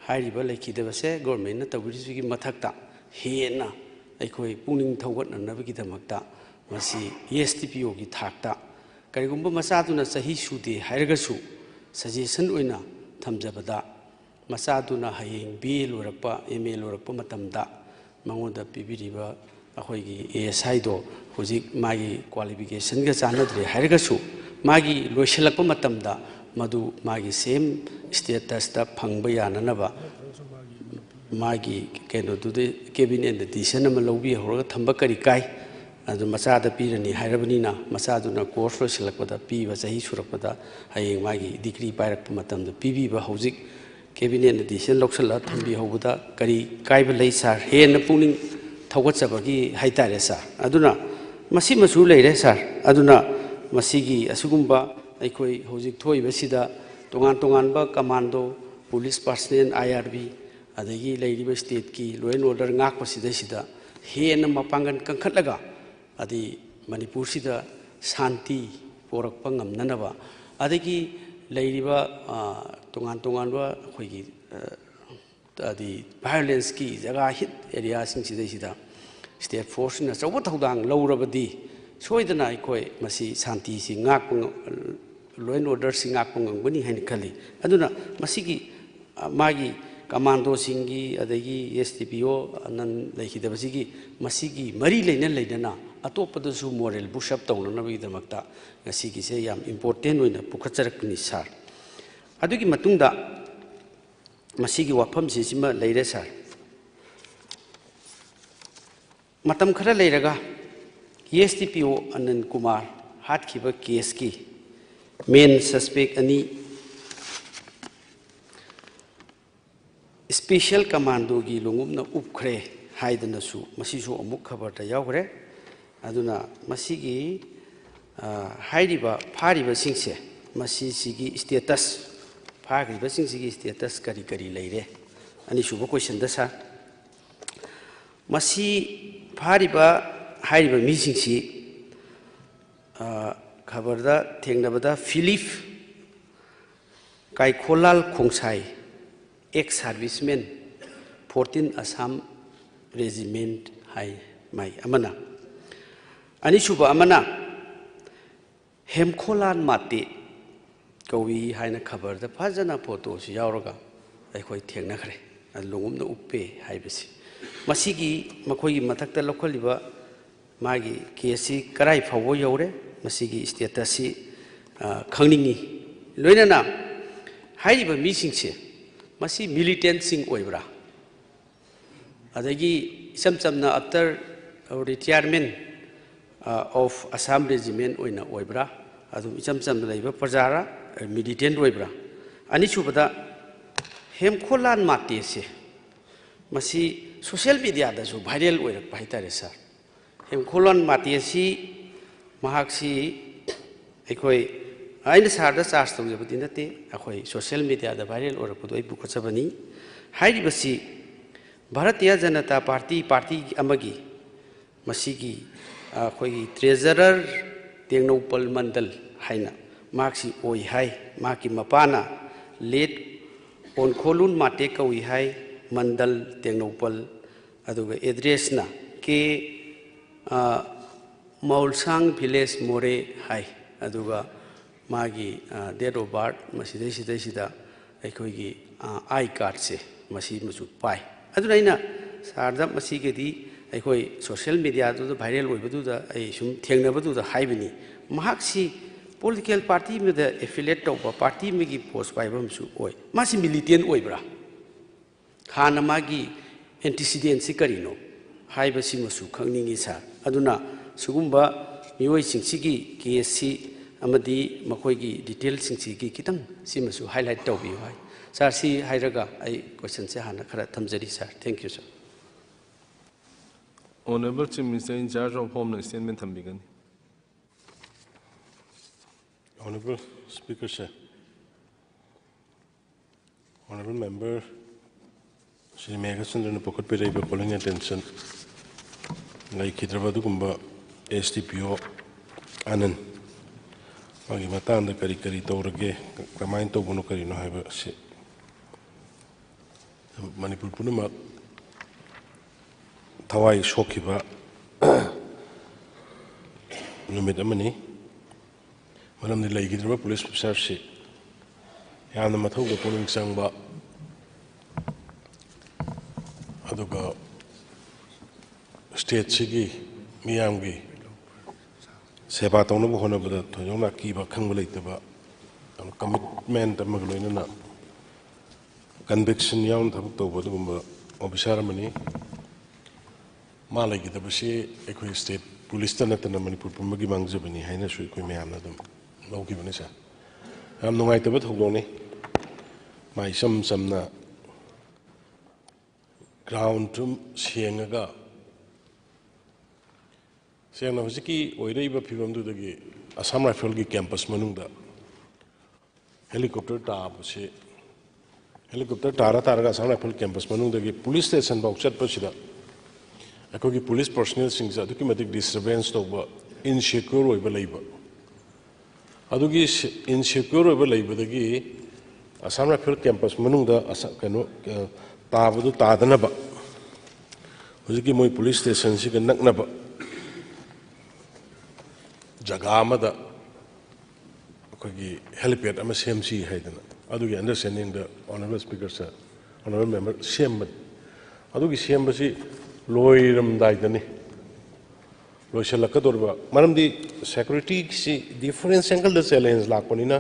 ꯍꯥꯏꯔꯤꯕ ꯂꯩꯈꯤꯗꯕꯁꯦ governmentꯅ ꯇꯧꯕꯤꯔꯤꯁꯤꯒꯤ ꯃꯊꯛꯇ ꯍꯦꯟꯅ ꯑꯩꯈꯣꯏ ꯄꯨꯛꯅꯤꯡ ꯊꯧꯒꯠꯅꯅꯕꯒꯤꯗꯃꯛꯇ ꯃꯁꯤ S D P Oꯒꯤ ꯊꯥꯛꯇ ꯀꯔꯤꯒꯨꯝꯕ ꯃꯆꯥꯗꯨꯅ ꯆꯍꯤ ꯁꯨꯗꯦ ꯍꯥꯏꯔꯒꯁꯨ suggestion ꯑꯣꯏꯅ ꯊꯝꯖꯕꯗ, ꯃꯆꯥꯗꯨꯅ ꯍꯌꯦꯡ B A ꯂꯣꯏꯔꯛꯄ, M A ꯂꯣꯏꯔꯛꯄ ꯃꯇꯝꯗ ꯃꯉꯣꯟꯗ ꯄꯤꯕꯤꯔꯤꯕ ꯑꯩꯈꯣꯏꯒꯤ A S Iꯗꯣ ꯍꯧꯖꯤꯛ ꯃꯥꯒꯤ qualificationꯒ ꯆꯥꯟꯅꯗ꯭ꯔꯦ ꯍꯥꯏꯔꯒꯁꯨ, ꯃꯥꯒꯤ ꯂꯣꯏꯁꯤꯜꯂꯛꯄ ꯃꯇꯝꯗ ꯃꯗꯨ ꯃꯥꯒꯤ same statusꯇ ꯐꯪꯕ ꯌꯥꯅꯅꯕ ꯃꯥꯒꯤ ꯀꯩꯅꯣꯗꯨꯗ cabinetꯅ decision ꯑꯃ ꯂꯧꯕꯤꯍꯧꯔꯒ ꯊꯝꯕ ꯀꯔꯤ ꯀꯥꯏ? ꯑꯗꯨ ꯃꯆꯥꯗ ꯄꯤꯔꯅꯤ ꯍꯥꯏꯔꯕꯅꯤꯅ, ꯃꯆꯥꯗꯨꯅ course ꯂꯣꯏꯁꯤꯜꯂꯛꯄꯗ, ꯄꯤꯕ ꯆꯍꯤ ꯁꯨꯔꯛꯄꯗ, ꯍꯌꯦꯡ ꯃꯥꯒꯤ degree ꯄꯥꯏꯔꯛꯄ ꯃꯇꯝꯗ ꯄꯤꯕꯤꯕ, ꯍꯧꯖꯤꯛ cabinetꯅ decision ꯂꯧꯁꯤꯜꯂꯒ ꯊꯝꯕꯤꯍꯧꯕꯗ ꯀꯔꯤ ꯀꯥꯏꯕ ꯂꯩ, sir? ꯍꯦꯟꯅ ꯄꯨꯛꯅꯤꯡ ꯊꯧꯒꯠꯆꯕꯒꯤ ꯍꯥꯏꯇꯥꯔꯦ, sir꯫ ꯑꯗꯨꯅ ꯃꯁꯤꯃꯁꯨ ꯂꯩꯔꯦ ꯁꯥꯔ꯫ ꯑꯗꯨꯅ ꯃꯁꯤꯒꯤ ꯑꯁꯤꯒꯨꯝꯕ ꯑꯩꯈꯣꯏ ꯍꯧꯖꯤꯛ ꯊꯣꯛꯏꯕꯁꯤꯗ ꯇꯣꯉꯥꯟ ꯇꯣꯉꯥꯟꯕ ꯀꯃꯥꯟꯗꯣ, ꯄꯨꯂꯤꯁ ꯄꯥꯔꯁꯅꯦꯜ, ꯑꯥꯏ ꯑꯥꯔ ꯕꯤ, ꯑꯗꯒꯤ ꯂꯩꯔꯤꯕ ꯁ꯭ꯇꯦꯠꯀꯤ ꯂꯣ ꯑꯦꯟ ꯑꯣꯔꯗꯔ ꯉꯥꯛꯄꯁꯤꯗꯩꯁꯤꯗ ꯍꯦꯟꯅ ꯃꯄꯥꯡꯒꯜ ꯀꯟꯈꯠꯂꯒ, ꯑꯗꯩ ꯃꯅꯤꯄꯨꯔꯁꯤꯗ ꯁꯥꯟꯇꯤ ꯄꯣꯔꯛꯄ ꯉꯝꯅꯅꯕ, ꯑꯗꯒꯤ ꯂꯩꯔꯤꯕ, ꯑ, ꯇꯣꯉꯥꯟ ꯇꯣꯉꯥꯟꯕ ꯑꯩꯈꯣꯏꯒꯤ, ꯑ, ꯍꯥꯏꯗꯤ ꯚꯥꯏꯑꯣꯂꯦꯟꯁꯀꯤ ꯖꯒꯥ, ꯍꯤꯠ ꯑꯦꯔꯤꯌꯥꯁꯤꯡꯁꯤꯗꯩꯁꯤꯗ ꯁ꯭ꯇꯦꯠ ꯐꯣꯔꯁꯅ ꯑꯆꯧꯕ ꯊꯧꯗꯥꯡ ꯂꯧꯔꯕꯗꯤ ꯁꯣꯏꯗꯅ ꯑꯩꯈꯣꯏ ꯃꯁꯤ ꯁꯥꯟꯇꯤꯁꯤ ꯉꯥꯛꯄ ꯉ-, ꯂꯣ ꯑꯦꯟ ꯑꯣꯔꯗꯔꯁꯤ ꯉꯥꯛꯄ ꯉꯝꯒꯅꯤ ꯍꯥꯏꯅ ꯈꯜꯂꯤ꯫ ꯑꯗꯨꯅ ꯃꯁꯤꯒꯤ, ꯑ, ꯃꯥꯒꯤ ꯀꯃꯥꯟꯗꯣꯁꯤꯡꯒꯤ, ꯑꯗꯒꯤ ꯑꯦꯁ ꯗꯤ ꯄꯤ ꯑꯣ ꯑꯅꯟ ꯂꯩꯈꯤꯗꯕꯁꯤꯒꯤ, ꯃꯁꯤꯒꯤ ꯃꯔꯤ ꯂꯩꯅ ꯂꯩꯅꯅ ꯑꯇꯣꯞꯄꯗꯁꯨ ꯃꯣꯔꯦꯜ ꯕꯨꯁ ꯑꯞ ꯇꯧꯅꯅꯕꯒꯤꯗꯃꯛꯇ ꯉꯁꯤꯒꯤꯁꯦ ꯌꯥꯝ ꯏꯝꯄꯣꯔꯇꯦꯟ ꯑꯣꯏꯅ ꯄꯨꯈꯠꯆꯔꯛꯄꯅꯤ ꯁꯥꯔ꯫ ꯑꯗꯨꯒꯤ ꯃꯇꯨꯡꯗ ꯃꯁꯤꯒꯤ ꯋꯥꯐꯝꯁꯤꯁꯤꯃ ꯂꯩꯔꯦ ꯁꯥꯔ꯫ ꯃꯇꯝ ꯈꯔ ꯂꯩꯔꯒ ꯑꯦꯁ ꯗꯤ ꯄꯤ ꯑꯣ ꯑꯅꯟ ꯀꯨꯃꯥꯔ ꯍꯥꯠꯈꯤꯕ ꯀꯦꯁꯀꯤ ꯃꯦꯟ ꯁꯁꯄꯦꯛ ꯑꯅꯤ ꯁ꯭ꯄꯦꯁꯦꯜ ꯀꯃꯥꯟꯗꯣꯒꯤ ꯂꯣꯡꯎꯞꯅ ꯎꯞꯈ꯭ꯔꯦ ꯍꯥꯏꯗꯅꯁꯨ ꯃꯁꯤꯁꯨ ꯑꯃꯨꯛ ꯈꯕꯔꯗ ꯌꯥꯎꯈ꯭ꯔꯦ꯫ ꯑꯗꯨꯅ ꯃꯁꯤꯒꯤ, ꯑ, ꯍꯥꯏꯔꯤꯕ ꯐꯥꯔꯤꯕꯁꯤꯡꯁꯦ, ꯃꯁꯤꯁꯤꯒꯤ ꯁ꯭ꯇꯦꯇꯁ, ꯐꯥꯈ꯭ꯔꯤꯕꯁꯤꯡꯁꯤꯒꯤ ꯁ꯭ꯇꯦꯇꯁ ꯀꯔꯤ ꯀꯔꯤ ꯂꯩꯔꯦ? ꯑꯅꯤꯁꯨꯕ ꯀꯣꯏꯁꯟꯗ ꯁꯥꯔ, ꯃꯁꯤ ꯐꯥꯔꯤꯕ, ꯍꯥꯏꯔꯤꯕ ꯃꯤꯁꯤꯡꯁꯤ, ꯑ, ꯈꯕꯔꯗ ꯊꯦꯡꯅꯕꯗ Philip Kaikhollal Khongsai, ex serviceman, fourteen Assam Regiment ꯍꯥꯏ ꯃꯥꯏ ꯑꯃꯅ꯫ ꯑꯅꯤꯁꯨꯕ ꯑꯃꯅ ꯍꯦꯝꯈꯣꯂꯥꯟ ꯃꯥꯇꯦ ꯀꯧꯏ ꯍꯥꯏꯅ ꯈꯕꯔꯗ ꯐꯖꯅ ꯐꯣꯇꯣꯁꯤ ꯌꯥꯎꯔꯒ ꯑꯩꯈꯣꯏ ꯊꯦꯡꯅꯈ꯭ꯔꯦ꯫ ꯑꯗꯨ ꯂꯣꯡꯎꯞꯅ ꯎꯞꯄꯦ ꯍꯥꯏꯕꯁꯤ꯫ ꯃꯁꯤꯒꯤ ꯃꯈꯣꯏꯒꯤ ꯃꯊꯛꯇ ꯂꯧꯈꯠꯂꯤꯕ ꯃꯥꯒꯤ ꯀꯦꯁꯁꯤ ꯀꯔꯥꯏ ꯐꯥꯎꯕ ꯌꯧꯔꯦ, ꯃꯁꯤꯒꯤ ꯁ꯭ꯇꯦꯇꯁꯁꯤ, ꯑ, ꯈꯪꯅꯤꯡꯏ꯫ ꯂꯣꯏꯅꯅ ꯍꯥꯏꯔꯤꯕ ꯃꯤꯁꯤꯡꯁꯦ ꯃꯁꯤ ꯃꯤꯂꯤꯇꯦꯟꯠꯁꯤꯡ ꯑꯣꯏꯕ꯭ꯔꯥ? ꯑꯗꯒꯤ ꯏꯆꯝ ꯆꯝꯅ after retirement, ꯑ, of Assam Regiment ꯑꯣꯏꯅ ꯑꯣꯏꯕ꯭ꯔꯥ? ꯑꯗꯨꯝ ꯏꯆꯝ ꯆꯝꯅ ꯂꯩꯕ ꯄ꯭ꯔꯖꯥꯔꯥ, ꯑ, ꯃꯤꯂꯤꯇꯦꯟꯠ ꯑꯣꯏꯕ꯭ꯔꯥ? ꯑꯅꯤꯁꯨꯕꯗ, ꯍꯦꯝꯈꯣꯂꯥꯟ ꯃꯥꯇꯦꯁꯦ ꯃꯁꯤ ꯁꯣꯁꯤꯌꯦꯜ ꯃꯦꯗꯤꯌꯥꯗꯁꯨ ꯚꯥꯏꯔꯦꯜ ꯑꯣꯏꯔꯛꯄ ꯍꯥꯏꯇꯥꯔꯦ ꯁꯥꯔ꯫ ꯇꯦꯡꯈꯣꯜꯋꯥꯟ ꯃꯥꯇꯦ ꯑꯁꯤ, ꯃꯍꯥꯛꯁꯤ ꯑꯩꯈꯣꯏ, ꯑꯩꯅ ꯁꯥꯔꯗ ꯆꯥꯔꯖ ꯇꯧꯖꯕꯗꯤ ꯅꯠꯇꯦ, ꯑꯩꯈꯣꯏ ꯁꯣꯁꯤꯌꯦꯜ ꯃꯦꯗꯤꯌꯥꯗ ꯚꯥꯏꯔꯦꯜ ꯑꯣꯏꯔꯛꯄꯗꯣ ꯑꯩ ꯄꯨꯈꯠꯆꯕꯅꯤ꯫ ꯍꯥꯏꯔꯤꯕꯁꯤ ꯚꯥꯔꯇꯤꯌ ꯖꯅꯇꯥ ꯄꯥꯔꯇꯤ, ꯄꯥꯔꯇꯤ ꯑꯃꯒꯤ, ꯃꯁꯤꯒꯤ, ꯑꯩꯈꯣꯏꯒꯤ ꯇ꯭ꯔꯦꯖꯔꯔ ꯇꯦꯡꯅꯧꯄꯜ ꯃꯟꯗꯜ ꯍꯥꯏꯅ ꯃꯍꯥꯛꯁꯤ ꯑꯣꯏ ꯍꯥꯏ꯫ ꯃꯍꯥꯛꯀꯤ ꯃꯄꯥꯅ ꯂꯦꯠ ꯑꯣꯟꯈꯣꯂꯨꯟ ꯃꯥꯇꯦ ꯀꯧꯏ ꯍꯥꯏ, ꯃꯟꯗꯜ ꯇꯦꯡꯅꯧꯄꯜ, ꯑꯗꯨꯒ ꯑꯦꯗ꯭ꯔꯦꯁꯅ ꯀꯦ, ꯑ, ꯃꯧꯜꯁꯥꯡ ꯚꯤꯂꯦꯖ ꯃꯣꯔꯦ ꯍꯥꯏ꯫ ꯑꯗꯨꯒ ꯃꯥꯒꯤ, ꯑ, date of birth ꯃꯁꯤꯗꯩꯁꯤꯗꯩꯁꯤꯗ ꯑꯩꯈꯣꯏꯒꯤ, ꯑ, ꯑꯥꯏ ꯀꯥꯔꯠꯁꯦ ꯃꯁꯤꯃꯁꯨ ꯄꯥꯏ꯫ ꯑꯗꯨꯅ ꯑꯩꯅ ꯁꯥꯔꯗ ꯃꯁꯤꯒꯤꯗꯤ ꯑꯩꯈꯣꯏ ꯁꯣꯁꯤꯌꯦꯜ ꯃꯦꯗꯤꯌꯥꯗꯨꯗ ꯚꯥꯏꯔꯦꯜ ꯑꯣꯏꯕꯗꯨꯗ ꯑꯩ ꯁꯨꯝ ꯊꯦꯡꯅꯕꯗꯨꯗ ꯍꯥꯏꯕꯅꯤ꯫ ꯃꯍꯥꯛꯁꯤ ꯄꯣꯂꯤꯇꯤꯀꯦꯜ ꯄꯥꯔꯇꯤ ꯑꯃꯗ ꯑꯦꯐꯤꯂꯦꯠ ꯇꯧꯕ, ꯄꯥꯔꯇꯤ ꯑꯃꯒꯤ ꯄꯣꯁ ꯄꯥꯏꯕ ꯑꯃꯁꯨ ꯑꯣꯏ꯫ ꯃꯥꯁꯤ ꯃꯤꯂꯤꯇꯦꯟ ꯑꯣꯏꯕ꯭ꯔꯥ? ꯍꯥꯟꯅ ꯃꯥꯒꯤ ꯑꯦꯟꯇꯤꯁꯤꯗꯦꯟꯁꯤ ꯀꯔꯤꯅꯣ ꯍꯥꯏꯕꯁꯤꯃꯁꯨ ꯈꯪꯅꯤꯡꯏ ꯁꯥꯔ꯫ ꯑꯗꯨꯅ ꯁꯤꯒꯨꯝꯕ ꯃꯤꯑꯣꯏꯁꯤꯡꯁꯤꯒꯤ ꯀꯦꯁꯁꯤ ꯑꯃꯗꯤ ꯃꯈꯣꯏꯒꯤ ꯗꯤꯇꯦꯜꯁꯤꯡꯁꯤꯒꯤ ꯈꯤꯇꯪ ꯁꯤꯃꯁꯨ ꯍꯥꯏꯂꯥꯏꯠ ꯇꯧꯕꯤꯌꯨ ꯍꯥꯏ꯫ ꯁꯥꯔ, ꯁꯤ ꯍꯥꯏꯔꯒ ꯑꯩ ꯀꯣꯏꯁꯟꯁꯦ ꯍꯥꯟꯅ ꯈꯔ ꯊꯝꯖꯔꯤ ꯁꯥꯔ꯫ Thank you, sir. Honorable Chief Minister in charge of Home statement ꯊꯝꯕꯤꯒꯅꯤ꯫ Honorable Speaker, sir. Honorable Member Shri ꯃꯦꯘꯆꯟꯗ꯭ꯔꯅ ꯄꯨꯈꯠꯄꯤꯔꯛꯏꯕ calling attention ꯂꯩꯈꯤꯗ꯭ꯔꯕ ꯑꯗꯨꯒꯨꯝꯕ S D P O ꯑꯅꯟ ꯃꯥꯒꯤ ꯃꯇꯥꯡꯗ ꯀꯔꯤ ꯀꯔꯤ ꯇꯧꯔꯒꯦ, ꯀꯃꯥꯏꯅ ꯇꯧꯕꯅꯣ, ꯀꯔꯤꯅꯣ ꯍꯥꯏꯕ ꯑꯁꯤ ꯃꯅꯤꯄꯨꯔ ꯄꯨꯝꯅꯃꯛ ꯊꯋꯥꯏ ꯁꯣꯛꯈꯤꯕ ꯅꯨꯃꯤꯠ ꯑꯃꯅꯤ꯫ ꯃꯔꯝꯗꯤ ꯂꯩꯈꯤꯗ꯭ꯔꯕ police officerꯁꯤ ꯌꯥꯝꯅ ꯃꯊꯧꯗ ꯄꯨꯛꯅꯤꯡ ꯆꯪꯕ, ꯑꯗꯨꯒ stateꯁꯤꯒꯤ ꯃꯤꯌꯥꯝꯒꯤ ꯁꯦꯕꯥ ꯇꯧꯅꯕ ꯍꯣꯠꯅꯕꯗ ꯊꯣꯏꯗꯣꯛꯅ ꯑꯀꯤꯕ ꯑꯈꯪꯕ ꯂꯩꯇꯕ, commitment ꯑꯃꯒ ꯂꯣꯏꯅꯅ conviction ꯌꯥꯎꯅ ꯊꯕꯛ ꯇꯧꯕ ꯑꯗꯨꯒꯨꯝꯕ officer ꯑꯃꯅꯤ꯫ ꯃꯥ ꯂꯩꯈꯤꯗꯕꯁꯤ ꯑꯩꯈꯣꯏ state policeꯇ ꯅꯠꯇꯅ ꯃꯅꯤꯄꯨꯔ ꯄꯨꯝꯕꯒꯤ ꯃꯥꯡꯖꯕꯅꯤ ꯍꯥꯏꯅꯁꯨ ꯑꯩꯈꯣꯏ ꯃꯌꯥꯝꯅ ꯑꯗꯨꯝ ꯂꯧꯈꯤꯕꯅꯤ ꯁꯥꯔ꯫ ꯌꯥꯝ ꯅꯨꯡꯉꯥꯏꯇꯕ ꯊꯧꯗꯣꯛꯅꯤ꯫ ꯃꯥ ꯏꯆꯝ ꯆꯝꯅ ground ꯁꯨꯝ ꯁꯦꯡꯉꯒ ꯁꯦꯡꯅ ꯍꯧꯖꯤꯛꯀꯤ ꯑꯣꯏꯔꯛꯏꯕ ꯐꯤꯕꯝꯗꯨꯗꯒꯤ ꯑꯁꯥꯝ ꯔꯥꯏꯐꯜꯒꯤ ꯀꯦꯝꯄꯁ ꯃꯅꯨꯡꯗ ꯍꯦꯂꯤꯀꯣꯞꯇꯔ ꯇꯥꯕꯁꯤ, ꯍꯦꯂꯤꯀꯣꯞꯇꯔ ꯇꯥꯔ ꯇꯥꯔꯒ ꯑꯁꯥꯝ ꯔꯥꯏꯐꯜ ꯀꯦꯝꯄꯁ ꯃꯅꯨꯡꯗꯒꯤ ꯄꯨꯂꯤꯁ ꯁ꯭ꯇꯦꯁꯟ ꯐꯥꯎ ꯆꯠꯄꯁꯤꯗ ꯑꯩꯈꯣꯏꯒꯤ ꯄꯨꯂꯤꯁ ꯄꯔꯁꯣꯅꯦꯜꯁꯤꯡꯁꯦ ꯑꯗꯨꯛꯀꯤ ꯃꯇꯤꯛ ꯗꯤꯁꯇꯔꯕꯦꯟꯁ ꯇꯧꯕ, ꯏꯟꯁꯦꯀ꯭ꯌꯣꯔ ꯑꯣꯏꯕ ꯂꯩꯕ, ꯑꯗꯨꯒꯤ ꯏꯟꯁꯦꯀ꯭ꯌꯣꯔ ꯑꯣꯏꯕ ꯂꯩꯕꯗꯒꯤ ꯑꯁꯥꯝ ꯔꯥꯏꯐꯜ ꯀꯦꯝꯄꯁ ꯃꯅꯨꯡꯗ ꯑꯁ-, ꯀꯩꯅꯣ, ꯑ, ꯇꯥꯕꯗꯨ ꯇꯥꯗꯅꯕ ꯍꯧꯖꯤꯛꯀꯤ ꯃꯣꯏ ꯄꯨꯂꯤꯁ ꯁ꯭ꯇꯦꯁꯟꯁꯤꯒ ꯅꯛꯅꯕ ꯖꯒꯥ ꯑꯃꯗ ꯑꯩꯈꯣꯏꯒꯤ ꯍꯦꯂꯤꯄꯦꯗ ꯑꯃ ꯁꯦꯝꯁꯤ ꯍꯥꯏꯗꯅ ꯑꯗꯨꯒꯤ ꯑꯟꯗꯔꯁ꯭ꯇꯦꯟꯗꯤꯡꯗ ꯑꯣꯅꯔꯦꯕꯜ ꯁ꯭ꯄꯤꯀꯔ ꯁꯥꯔ, ꯑꯣꯅꯔꯦꯕꯜ ꯃꯦꯝꯕꯔ ꯁꯦꯝꯕꯅꯤ꯫ ꯑꯗꯨꯒꯤ ꯁꯦꯝꯕꯁꯤ ꯂꯣꯏꯔꯝꯗꯥꯏꯗꯅꯤ, ꯂꯣꯏꯁꯤꯜꯂꯛꯀꯗꯧꯔꯤꯕ꯫ ꯃꯔꯝꯗꯤ ꯁꯦꯀ꯭ꯌꯨꯔꯤꯇꯤꯁꯤ ꯗꯤꯐꯔꯦꯟꯁ ꯑꯦꯡꯒꯜꯗ ꯆꯦꯂꯦꯟꯖ ꯂꯥꯛꯄꯅꯤꯅ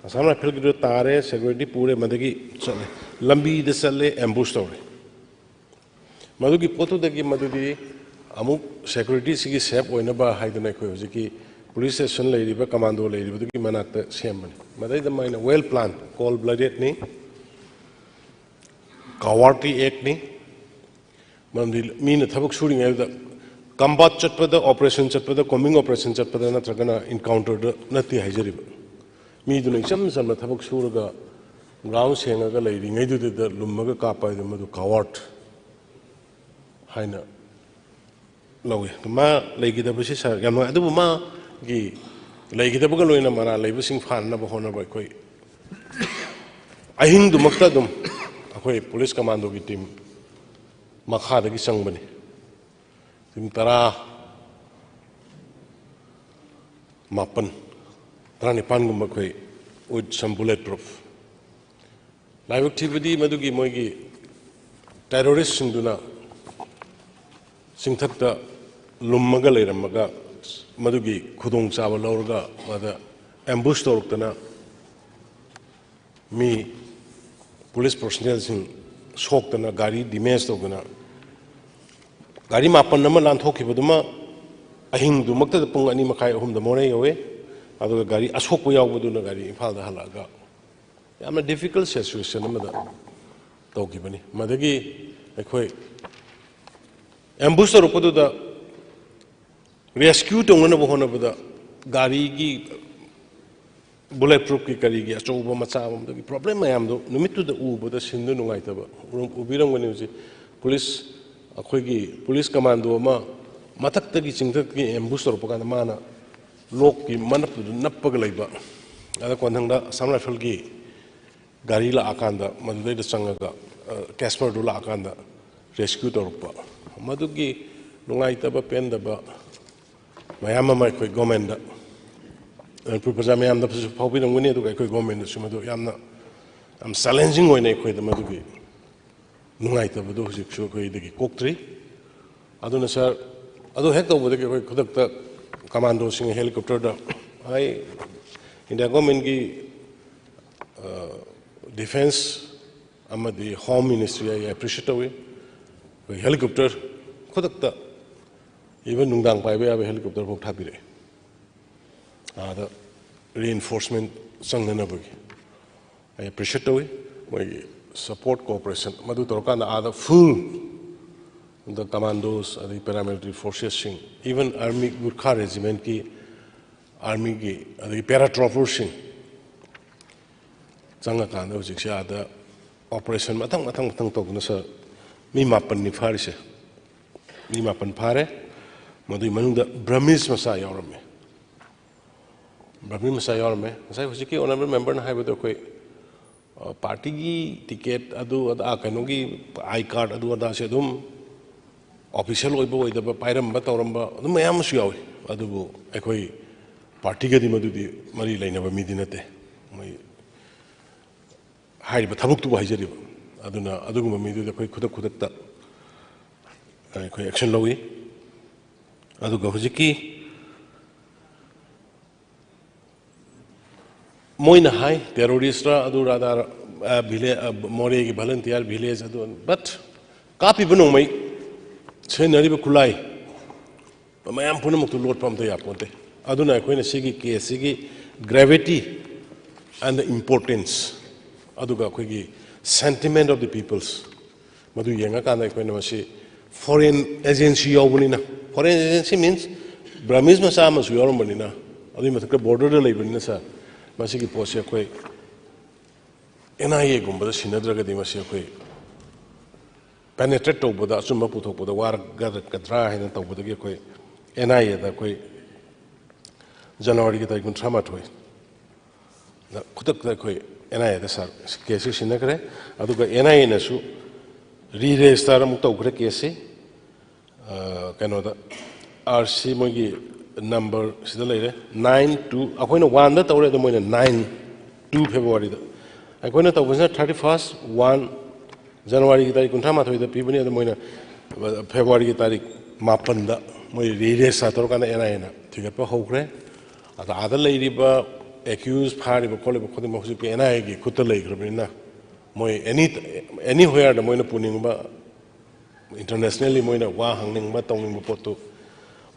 ꯑꯁꯥꯝ ꯔꯥꯏꯐꯜꯒꯤꯗꯨ ꯇꯥꯔꯦ, ꯁꯦꯀ꯭ꯌꯨꯔꯤꯇꯤ ꯄꯨꯔꯦ, ꯃꯗꯒꯤ ꯆꯠꯂꯦ, ꯂꯝꯕꯤꯗ ꯆꯠꯂꯦ, ꯑꯦꯝꯕꯨꯁ ꯇꯧꯔꯦ꯫ ꯃꯗꯨꯒꯤ ꯄꯣꯠꯇꯨꯗꯒꯤ ꯃꯗꯨꯗꯤ ꯑꯃꯨꯛ ꯁꯦꯀ꯭ꯌꯨꯔꯤꯇꯤꯁꯤꯒꯤ ꯁꯦꯐ ꯑꯣꯏꯅꯕ ꯍꯥꯏꯗꯅ ꯑꯩꯈꯣꯏ ꯍꯧꯖꯤꯛꯀꯤ ꯄꯨꯂꯤꯁ ꯁ꯭ꯇꯦꯁꯟ ꯂꯩꯔꯤꯕ ꯀꯃꯥꯟꯗꯣ ꯂꯩꯔꯤꯕꯗꯨꯒꯤ ꯃꯅꯥꯛꯇ ꯁꯦꯝꯕꯅꯤ꯫ ꯃꯗꯩꯗ ꯃꯥꯏꯅ ꯋꯦꯜ ꯄ꯭ꯂꯥꯟ, ꯀꯣꯜ ꯕ꯭ꯂꯗꯦꯗꯅꯤ, ꯀꯋꯥꯔꯗꯤ ꯑꯦꯛꯅꯤ꯫ ꯃꯔꯝꯗꯤ ꯃꯤꯅ ꯊꯕꯛ ꯁꯨꯔꯤꯉꯩꯗ ꯀꯝꯕꯥꯠ ꯆꯠꯄꯗ, ꯑꯣꯄꯔꯦꯁꯟ ꯆꯠꯄꯗ, ꯀꯣꯝꯕꯤꯡ ꯑꯣꯄꯔꯦꯁꯟ ꯆꯠꯄꯗ ꯅꯠꯇ꯭ꯔꯒꯅ ꯏꯟꯀꯥꯎꯟꯇꯔꯗ ꯅꯠꯇꯦ ꯍꯥꯏꯖꯔꯤꯕ꯫ ꯃꯤꯗꯨꯅ ꯏꯆꯝ ꯆꯝꯅ ꯊꯕꯛ ꯁꯨꯔꯒ ꯒ꯭ꯔꯥꯎꯟ ꯁꯦꯡꯉꯒ ꯂꯩꯔꯤꯉꯩꯗꯨꯗ ꯂꯨꯝꯃꯒ ꯀꯥꯞꯄ ꯍꯥꯏꯗꯨ ꯃꯗꯨ ꯀꯋꯥꯔꯗ ꯍꯥꯏꯅ ꯂꯧꯏ꯫ ꯃꯥ ꯂꯩꯈꯤꯗꯕꯁꯤ ꯁꯥꯔ ꯌꯥꯝ ꯅꯨꯡꯉꯥꯏ, ꯑꯗꯨꯕꯨ ꯃꯥꯒꯤ ꯂꯩꯈꯤꯗꯕꯒ ꯂꯣꯏꯅꯅ ꯃꯔꯥꯜ ꯂꯩꯕꯁꯤꯡ ꯐꯥꯅꯅꯕ ꯍꯣꯠꯅꯕ ꯑꯩꯈꯣꯏ ꯑꯍꯤꯡꯗꯨꯃꯛꯇ ꯑꯗꯨꯝ ꯑꯩꯈꯣꯏ ꯄꯨꯂꯤꯁ ꯀꯃꯥꯟꯗꯣꯒꯤ ꯇꯤꯝ ꯃꯈꯥꯗꯒꯤ ꯆꯪꯕꯅꯤ꯫ ꯇꯤꯝ ꯇꯔꯥ ꯃꯥꯄꯟ, ꯇꯔꯥꯅꯤꯄꯥꯟꯒꯨꯝꯕ ꯑꯩꯈꯣꯏ with some bullet proof꯫ ꯂꯥꯏꯕꯛ ꯊꯤꯕꯗꯤ ꯃꯗꯨꯒꯤ ꯃꯣꯏꯒꯤ ꯇꯦꯔꯣꯔꯤꯁꯁꯤꯡꯗꯨꯅ ꯆꯤꯡꯊꯛꯇ ꯂꯨꯝꯃꯒ ꯂꯩꯔꯝꯃꯒ ꯃꯗꯨꯒꯤ ꯈꯨꯗꯣꯡꯆꯥꯕ ꯂꯧꯔꯒ ꯃꯗ ꯑꯦꯝꯕꯨꯁ ꯇꯧꯔꯛꯇꯅ ꯃꯤ ꯄꯨꯂꯤꯁ ꯄꯔꯁꯣꯅꯦꯜꯁꯤꯡ ꯁꯣꯛꯇꯅ, ꯒꯥꯔꯤ ꯗꯦꯃꯦꯖ ꯇꯧꯗꯅ, ꯒꯥꯔꯤ ꯃꯥꯄꯟ ꯑꯃ ꯂꯥꯟꯊꯣꯛꯈꯤꯕꯗꯨꯃ ꯑꯍꯤꯡꯗꯨꯃꯛꯇꯗ ꯄꯨꯡ ꯑꯅꯤ ꯃꯈꯥꯏ, ꯑꯍꯨꯝꯗ ꯃꯣꯔꯦ ꯌꯧꯋꯦ꯫ ꯑꯗꯨꯒ ꯒꯥꯔꯤ ꯑꯁꯣꯛꯄ ꯌꯥꯎꯕꯗꯨꯅ ꯒꯥꯔꯤ ꯏꯝꯐꯥꯜꯗ ꯍꯜꯂꯛꯑꯒ ꯌꯥꯝꯅ ꯗꯤꯐꯤꯀꯜꯠ ꯁꯤꯆꯨꯋꯦꯁꯟ ꯑꯃꯗ ꯇꯧꯈꯤꯕꯅꯤ꯫ ꯃꯗꯒꯤ ꯑꯩꯈꯣꯏ ꯑꯦꯝꯕꯨꯁ ꯇꯧꯔꯛꯄꯗꯨꯗ ꯔꯦꯁꯀ꯭ꯌꯨ ꯇꯧꯅꯅꯕ ꯍꯣꯠꯅꯕꯗ ꯒꯥꯔꯤꯒꯤ ꯕꯨꯂꯦꯠ ꯄ꯭ꯔꯨꯐꯀꯤ ꯀꯔꯤꯒꯤ ꯑꯆꯧꯕ ꯃꯆꯥ ꯑꯃꯗꯒꯤ ꯄ꯭ꯔꯣꯕ꯭ꯂꯦꯝ ꯃꯌꯥꯝꯗꯣ ꯅꯨꯃꯤꯠꯇꯨꯗ ꯎꯕꯗ ꯁꯤꯟꯗꯨ ꯅꯨꯡꯉꯥꯏꯇꯕ ꯎꯔꯝ- ꯎꯕꯤꯔꯝꯒꯅꯤ꯫ ꯍꯧꯖꯤꯛ ꯄꯨꯂꯤꯁ, ꯑꯩꯈꯣꯏꯒꯤ ꯄꯨꯂꯤꯁ ꯀꯃꯥꯟꯗꯣ ꯑꯃ ꯃꯊꯛꯇꯒꯤ ꯆꯤꯡꯊꯛꯇꯒꯤ ꯑꯦꯝꯕꯨꯁ ꯇꯧꯔꯛꯄ ꯀꯥꯟꯗ ꯃꯥꯅ ꯂꯣꯛꯀꯤ ꯃꯅꯞꯇꯨꯗ ꯅꯞꯄꯒ ꯂꯩꯕ꯫ ꯑꯗ ꯀꯣꯟꯊꯪꯗ ꯑꯁꯥꯝ ꯔꯥꯏꯐꯜꯒꯤ ꯒꯥꯔꯤ ꯂꯥꯛꯑꯀꯥꯟꯗ ꯃꯗꯨꯗꯩꯗ ꯆꯪꯉꯒ, ꯑ, ꯀꯦꯁꯄꯔꯗꯨ ꯂꯥꯛꯑꯀꯥꯟꯗ ꯔꯦꯁꯀ꯭ꯌꯨ ꯇꯧꯔꯛꯄ꯫ ꯃꯗꯨꯒꯤ ꯅꯨꯡꯉꯥꯏꯇꯕ ꯄꯦꯟꯗꯕ ꯃꯌꯥꯝ ꯑꯃ ꯑꯩꯈꯣꯏ ꯒꯣꯔꯃꯦꯟꯗ, ꯃꯅꯤꯄꯨꯔ ꯄ꯭ꯔꯖꯥ ꯃꯌꯥꯝꯗꯁꯨ ꯐꯥꯎꯕꯤꯔꯝꯒꯅꯤ꯫ ꯑꯗꯨꯒ ꯑꯩꯈꯣꯏ ꯒꯣꯔꯃꯦꯟꯗꯁꯨ ꯃꯗꯨ ꯌꯥꯝꯅ, ꯌꯥꯝ ꯆꯦꯂꯦꯟꯖꯤꯡ ꯑꯣꯏꯅ ꯑꯩꯈꯣꯏꯗ ꯃꯗꯨꯒꯤ ꯅꯨꯡꯉꯥꯏꯇꯕꯗꯨ ꯍꯧꯖꯤꯛꯁꯨ ꯑꯩꯈꯣꯏꯗꯒꯤ ꯀꯣꯛꯇ꯭ꯔꯤ꯫ ꯑꯗꯨꯅ ꯁꯥꯔ, ꯑꯗꯨ ꯍꯦꯛ ꯇꯧꯕꯗꯒꯤ ꯑꯩꯈꯣꯏ ꯈꯨꯗꯛꯇ ꯀꯃꯥꯟꯗꯣꯁꯤꯡ ꯍꯦꯂꯤꯀꯣꯞꯇꯔꯗ, ꯑꯩ ꯏꯟꯗꯤꯌꯥ ꯒꯣꯔꯃꯦꯟꯒꯤ, ꯑ, ꯗꯤꯐꯦꯟꯁ ꯑꯃꯗꯤ ꯍꯣꯝ ꯃꯤꯅꯤꯁꯇ꯭ꯔꯤ ꯑꯩ ꯑꯦꯄ꯭ꯔꯤꯁꯤꯌꯦꯠ ꯇꯧꯏ꯫ ꯑꯩꯈꯣꯏ ꯍꯦꯂꯤꯀꯣꯞꯇꯔ ꯈꯨꯗꯛꯇ, ꯏꯚꯟ ꯅꯨꯡꯗꯥꯡ ꯄꯥꯏꯕ ꯌꯥꯕ ꯍꯦꯂꯤꯀꯣꯞꯇꯔ ꯐꯥꯎ ꯊꯥꯕꯤꯔꯛꯑꯦ, ꯑꯥꯗ ꯔꯤꯏꯟꯐꯣꯔꯁꯃꯦꯟ ꯆꯪꯅꯅꯕꯒꯤ꯫ ꯑꯩ ꯑꯦꯄ꯭ꯔꯤꯁꯤꯌꯦꯠ ꯇꯧꯏ ꯃꯣꯏꯒꯤ ꯁꯄꯣꯔꯠ, ꯀꯣꯑꯣꯄꯔꯦꯁꯟ꯫ ꯃꯗꯨ ꯇꯧꯔꯀꯥꯟꯗ ꯑꯥꯗ ꯐꯨꯜ ꯗ ꯀꯃꯥꯟꯗꯣꯁ, ꯑꯗꯒꯤ ꯄꯦꯔꯥꯃꯤꯂꯤꯇꯔꯤ ꯐꯣꯔꯁꯦꯁꯁꯤꯡ, ꯏꯚꯟ ꯑꯥꯔꯃꯤ, ꯒꯨꯔꯈꯥ ꯔꯦꯖꯤꯃꯦꯟꯠꯀꯤ ꯑꯥꯔꯃꯤꯒꯤ, ꯑꯗꯒꯤ ꯄꯦꯔꯥꯇ꯭ꯔꯣꯄꯔꯁꯤꯡ ꯆꯪꯉꯀꯥꯟꯗ ꯍꯧꯖꯤꯛꯁꯦ ꯑꯥꯗ ꯑꯣꯄꯔꯦꯁꯟ ꯃꯊꯪ ꯃꯊꯪ ꯃꯊꯪ ꯇꯧꯗꯅ, ꯁꯥꯔ, ꯃꯤ ꯃꯥꯄꯟꯅꯤ ꯐꯥꯔꯤꯁꯦ꯫ ꯃꯤ ꯃꯥꯄꯟ ꯐꯥꯔꯦ꯫ ꯃꯗꯨꯒꯤ ꯃꯅꯨꯡꯗ ꯕ꯭ꯔꯃꯤꯁ ꯃꯆꯥ ꯌꯥꯎꯔꯝꯃꯦ꯫ ꯕ꯭ꯔꯃꯤꯁ ꯃꯆꯥ ꯌꯥꯎꯔꯝꯃꯦ꯫ ꯉꯁꯥꯏ ꯍꯧꯖꯤꯛꯀꯤ ꯑꯣꯅꯔꯦꯕꯜ ꯃꯦꯝꯕꯔꯅ ꯍꯥꯏꯕꯗꯣ, ꯑꯩꯈꯣꯏ, ꯑ, ꯄꯥꯔꯇꯤꯒꯤ ꯇꯤꯀꯦꯠ ꯑꯗꯨ ꯑꯗꯥ, ꯀꯩꯅꯣꯒꯤ ꯑꯥꯏ ꯀꯥꯔꯗ ꯑꯗꯨ ꯑꯗꯥꯁꯦ ꯑꯗꯨꯝ ꯑꯣꯐꯤꯁꯤꯌꯦꯜ ꯑꯣꯏꯕ ꯑꯣꯏꯗꯕ ꯄꯥꯏꯔꯝꯕ ꯇꯧꯔꯝꯕ ꯑꯗꯨꯝ ꯃꯌꯥꯝ ꯑꯃꯁꯨ ꯌꯥꯎꯏ꯫ ꯑꯗꯨꯕꯨ ꯑꯩꯈꯣꯏ ꯄꯥꯔꯇꯤꯒꯗꯤ ꯃꯗꯨꯗꯤ ꯃꯔꯤ ꯂꯩꯅꯕ ꯃꯤꯗꯤ ꯅꯠꯇꯦ꯫ ꯃꯣꯏ ꯍꯥꯏꯔꯤꯕ ꯊꯕꯛꯇꯨꯕꯨ ꯍꯥꯏꯖꯔꯤꯕ꯫ ꯑꯗꯨꯅ ꯑꯗꯨꯒꯨꯝꯕ ꯃꯤꯗꯨꯗꯤ ꯑꯩꯈꯣꯏ ꯈꯨꯗꯛ ꯈꯨꯗꯛꯇ ꯑꯩꯈꯣꯏ ꯑꯦꯛꯁꯟ ꯂꯧꯏ꯫ ꯑꯗꯨꯒ ꯍꯧꯖꯤꯛꯀꯤ ꯃꯣꯏꯅ ꯍꯥꯏ ꯇꯦꯔꯣꯔꯤꯁ꯭ꯠꯔ ꯑꯗꯨ ꯑꯗꯥ, ꯑ, ꯚꯤꯂꯦ-, ꯑ, ꯃꯣꯔꯦꯒꯤ ꯚꯣꯂꯨꯟꯇꯤꯌꯔ ꯚꯤꯂꯦꯖ ꯑꯗꯨ, ꯕꯠ ꯀꯥꯞꯄꯤꯕ ꯅꯣꯡꯃꯩ, ꯁꯤꯖꯤꯟꯅꯔꯤꯕ ꯈꯨꯠꯂꯥꯏ, ꯃꯌꯥꯝ ꯄꯨꯝꯅꯃꯛꯇꯨ ꯂꯣꯠꯄ ꯑꯝꯇ ꯌꯥꯄꯣꯟꯇꯦ꯫ ꯑꯗꯨꯅ ꯑꯩꯈꯣꯏꯅ ꯁꯤꯒꯤ ꯀꯦꯁꯁꯤꯒꯤ gravity and the importance, ꯑꯗꯨꯒ ꯑꯩꯈꯣꯏꯒꯤ sentiment of the peoples, ꯃꯗꯨ ꯌꯦꯡꯉꯀꯥꯟꯗ ꯑꯩꯈꯣꯏꯅ ꯃꯁꯤ ꯐꯣꯔꯦꯟ ꯑꯦꯖꯦꯟꯁꯤ ꯌꯥꯎꯕꯅꯤꯅ, ꯐꯣꯔꯦꯟ ꯑꯦꯖꯦꯟꯁꯤ ꯃꯤꯟꯁ ꯕ꯭ꯔꯃꯤꯁ ꯃꯆꯥ ꯑꯃꯁꯨ ꯌꯥꯎꯔꯝꯕꯅꯤꯅ, ꯑꯗꯨꯒꯤ ꯃꯊꯛꯇ ꯕꯣꯔꯗꯔꯗ ꯂꯩꯕꯅꯤꯅ, ꯁꯥꯔ, ꯃꯁꯤꯒꯤ ꯄꯣꯠꯁꯦ ꯑꯩꯈꯣꯏ ꯑꯦꯟ ꯑꯥꯏ ꯑꯦꯒꯨꯝꯕꯗ ꯁꯤꯟꯅꯗ꯭ꯔꯒꯗꯤ ꯃꯁꯤ ꯑꯩꯈꯣꯏ ꯄꯦꯅꯦꯇ꯭ꯔꯦꯠ ꯇꯧꯕꯗ, ꯑꯆꯨꯝꯕ ꯄꯨꯊꯣꯛꯄꯗ ꯋꯥꯔꯛꯀꯗ꯭ꯔꯥ ꯍꯥꯏꯅ ꯇꯧꯕꯗꯒꯤ ꯑꯩꯈꯣꯏ ꯑꯦꯟ ꯑꯥꯏ ꯑꯦꯗ ꯑꯩꯈꯣꯏ ꯖꯅꯋꯥꯔꯤꯒꯤ ꯇꯥꯔꯤꯛ ꯀꯨꯟꯊ꯭ꯔꯥ ꯃꯥꯊꯣꯏ ꯈꯨꯗꯛꯇ ꯑꯩꯈꯣꯏ ꯑꯦꯟ ꯑꯥꯏ ꯑꯦꯗ ꯁꯥꯔ ꯀꯦꯁꯁꯤ ꯁꯤꯟꯅꯈ꯭ꯔꯦ꯫ ꯑꯗꯨꯒ ꯑꯦꯟ ꯑꯥꯏ ꯑꯦꯅꯁꯨ ꯔꯤ ꯔꯦꯖꯤꯁꯇꯥꯔ ꯑꯃꯨꯛ ꯇꯧꯈ꯭ꯔꯦ ꯀꯦꯁꯁꯤ꯫ ꯑ, ꯀꯩꯅꯣꯗ, ꯑꯥꯔ ꯁꯤ ꯃꯣꯏꯒꯤ ꯅꯝꯕꯔ ꯁꯤꯗ ꯂꯩꯔꯦ, ꯅꯥꯏꯟ ꯇꯨ, ꯑꯩꯈꯣꯏꯅ ꯋꯥꯟꯗ ꯇꯧꯔꯦ, ꯑꯗꯣ ꯃꯣꯏꯅ ꯅꯥꯏꯟ ꯇꯨ ꯐꯦꯕꯋꯥꯔꯤꯗ꯫ ꯑꯩꯈꯣꯏꯅ ꯇꯧꯕꯁꯤꯅ ꯊꯥꯔꯇꯤ ꯐꯥꯔꯁ ꯋꯥꯟ, ꯖꯅꯋꯥꯔꯤꯒꯤ ꯇꯥꯔꯤꯛ ꯀꯨꯟꯊ꯭ꯔꯥ ꯃꯥꯊꯣꯏꯗ ꯄꯤꯕꯅꯤ, ꯑꯗꯣ ꯃꯣꯏꯅ ꯐꯦꯕꯋꯥꯔꯤꯒꯤ ꯇꯥꯔꯤꯛ ꯃꯥꯄꯟꯗ ꯃꯣꯏ ꯔꯤ ꯔꯦꯖꯤꯁꯇꯥꯔ ꯇꯧꯔꯀꯥꯟꯗ ꯑꯦꯟ ꯑꯥꯏ ꯑꯦꯅ ꯊꯤꯒꯠꯄ ꯍꯧꯈ꯭ꯔꯦ꯫ ꯑꯗ ꯑꯥꯗ ꯂꯩꯔꯤꯕ ꯑꯦꯀ꯭ꯌꯨꯁ, ꯐꯥꯔꯤꯕ ꯈꯣꯠꯂꯤꯕ ꯈꯨꯗꯤꯡꯃꯛ ꯍꯧꯖꯤꯛꯇꯤ ꯑꯦꯟ ꯑꯥꯏ ꯑꯦꯒꯤ ꯈꯨꯠꯇ ꯂꯩꯈ꯭ꯔꯕꯅꯤꯅ, ꯃꯣꯏ ꯑꯦꯅꯤ, ꯑꯦꯅꯤ ꯍꯣꯌꯥꯔꯗ ꯃꯣꯏꯅ ꯄꯨꯅꯤꯡꯕ, ꯏꯟꯇꯔꯅꯦꯁꯅꯦꯜꯂꯤ ꯃꯣꯏꯅ ꯋꯥ ꯍꯪꯅꯤꯡꯕ, ꯇꯧꯅꯤꯡꯕ ꯄꯣꯠꯇꯨ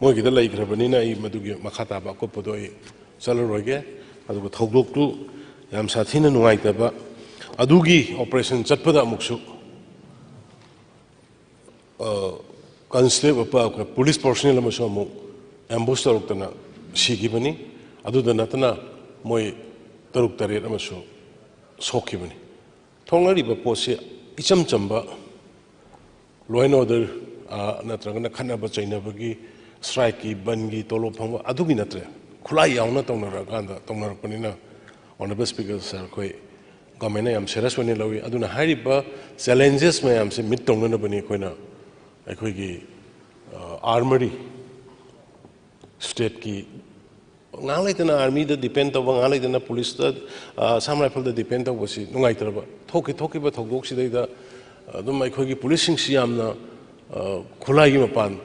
ꯃꯣꯏꯒꯤꯗ ꯂꯩꯈ꯭ꯔꯕꯅꯤꯅ, ꯑꯩ ꯃꯗꯨꯒꯤ ꯃꯈꯥ ꯇꯥꯕ ꯑꯀꯨꯞꯄꯗꯣ ꯑꯩ ꯆꯠꯂꯔꯣꯏꯒꯦ꯫ ꯑꯗꯨꯒ ꯊꯧꯗꯣꯛꯇꯨ ꯌꯥꯝ ꯁꯥꯊꯤꯅ ꯅꯨꯡꯉꯥꯏꯇꯕ, ꯑꯗꯨꯒꯤ ꯑꯣꯄꯔꯦꯁꯟ ꯆꯠꯄꯗ ꯑꯃꯨꯛꯁꯨ, ꯑ, ꯀꯟꯁꯇꯦꯕꯜ, ꯄ-, ꯄꯨꯂꯤꯁ ꯄꯔꯁꯣꯅꯦꯜ ꯑꯃꯁꯨ ꯑꯃꯨꯛ ꯑꯦꯝꯕꯨꯁ ꯇꯧꯔꯛꯇꯅ ꯁꯤꯈꯤꯕꯅꯤ꯫ ꯑꯗꯨꯗ ꯅꯠꯇꯅ ꯃꯣꯏ ꯇꯔꯨꯛ ꯇꯔꯦꯠ ꯑꯃꯁꯨ ꯁꯣꯛꯈꯤꯕꯅꯤ꯫ ꯊꯣꯛꯅꯔꯤꯕ ꯄꯣꯠꯁꯤ ꯏꯆꯝ ꯆꯝꯕ law and order, ꯑ, ꯅꯠꯇ꯭ꯔꯒꯅ ꯈꯠꯅꯕ ꯆꯩꯅꯕꯒꯤ, ꯁ꯭ꯇ꯭ꯔꯥꯏꯛꯀꯤ, ꯕꯟꯒꯤ, ꯇꯣꯂꯣꯞ ꯐꯪꯕ, ꯑꯗꯨꯒꯤ ꯅꯠꯇ꯭ꯔꯦ꯫ ꯈꯨꯠꯂꯥꯏ ꯌꯥꯎꯅ ꯇꯧꯅꯔꯛꯑꯀꯥꯟꯗ, ꯇꯧꯅꯔꯛꯄꯅꯤꯅ, ꯑꯣꯅꯔꯦꯕꯜ ꯁ꯭ꯄꯤꯀꯔ ꯁꯥꯔ, ꯑꯩꯈꯣꯏ ꯒꯣꯔꯃꯦꯟꯅ ꯌꯥꯝ ꯁꯦꯔꯤꯌꯁ ꯑꯣꯏꯅ ꯂꯧꯏ꯫ ꯑꯗꯨꯅ ꯍꯥꯏꯔꯤꯕ ꯆꯦꯂꯦꯟꯖꯦꯁ ꯃꯌꯥꯝꯁꯦ ꯃꯤꯠ ꯇꯧꯅꯅꯕꯅꯤ ꯑꯩꯈꯣꯏꯅ, ꯑꯩꯈꯣꯏꯒꯤ, ꯑ, ꯑꯥꯔꯃꯔꯤ, ꯁ꯭ꯇꯦꯠꯀꯤ ꯉꯥꯏꯍꯥꯛ ꯂꯩꯇꯅ ꯑꯥꯔꯃꯤꯗ ꯗꯤꯄꯦꯟ ꯇꯧꯕ, ꯉꯥꯏꯍꯥꯛ ꯂꯩꯇꯅ ꯄꯨꯂꯤꯁꯇ, ꯑ, ꯑꯁꯥꯝ ꯔꯥꯏꯐꯜꯗ ꯗꯤꯄꯦꯟ ꯇꯧꯕꯁꯤ ꯅꯨꯡꯉꯥꯏꯇ꯭ꯔꯕ꯫ ꯊꯣꯛꯈꯤ-, ꯊꯣꯛꯈꯤꯕ ꯊꯧꯗꯣꯛꯁꯤꯗꯩꯗ ꯑꯗꯨꯝ ꯑꯩꯈꯣꯏꯒꯤ ꯄꯨꯂꯤꯁꯁꯤꯡꯁꯤ ꯌꯥꯝꯅ, ꯑ, ꯈꯨꯠꯂꯥꯏꯒꯤ ꯃꯄꯥꯟ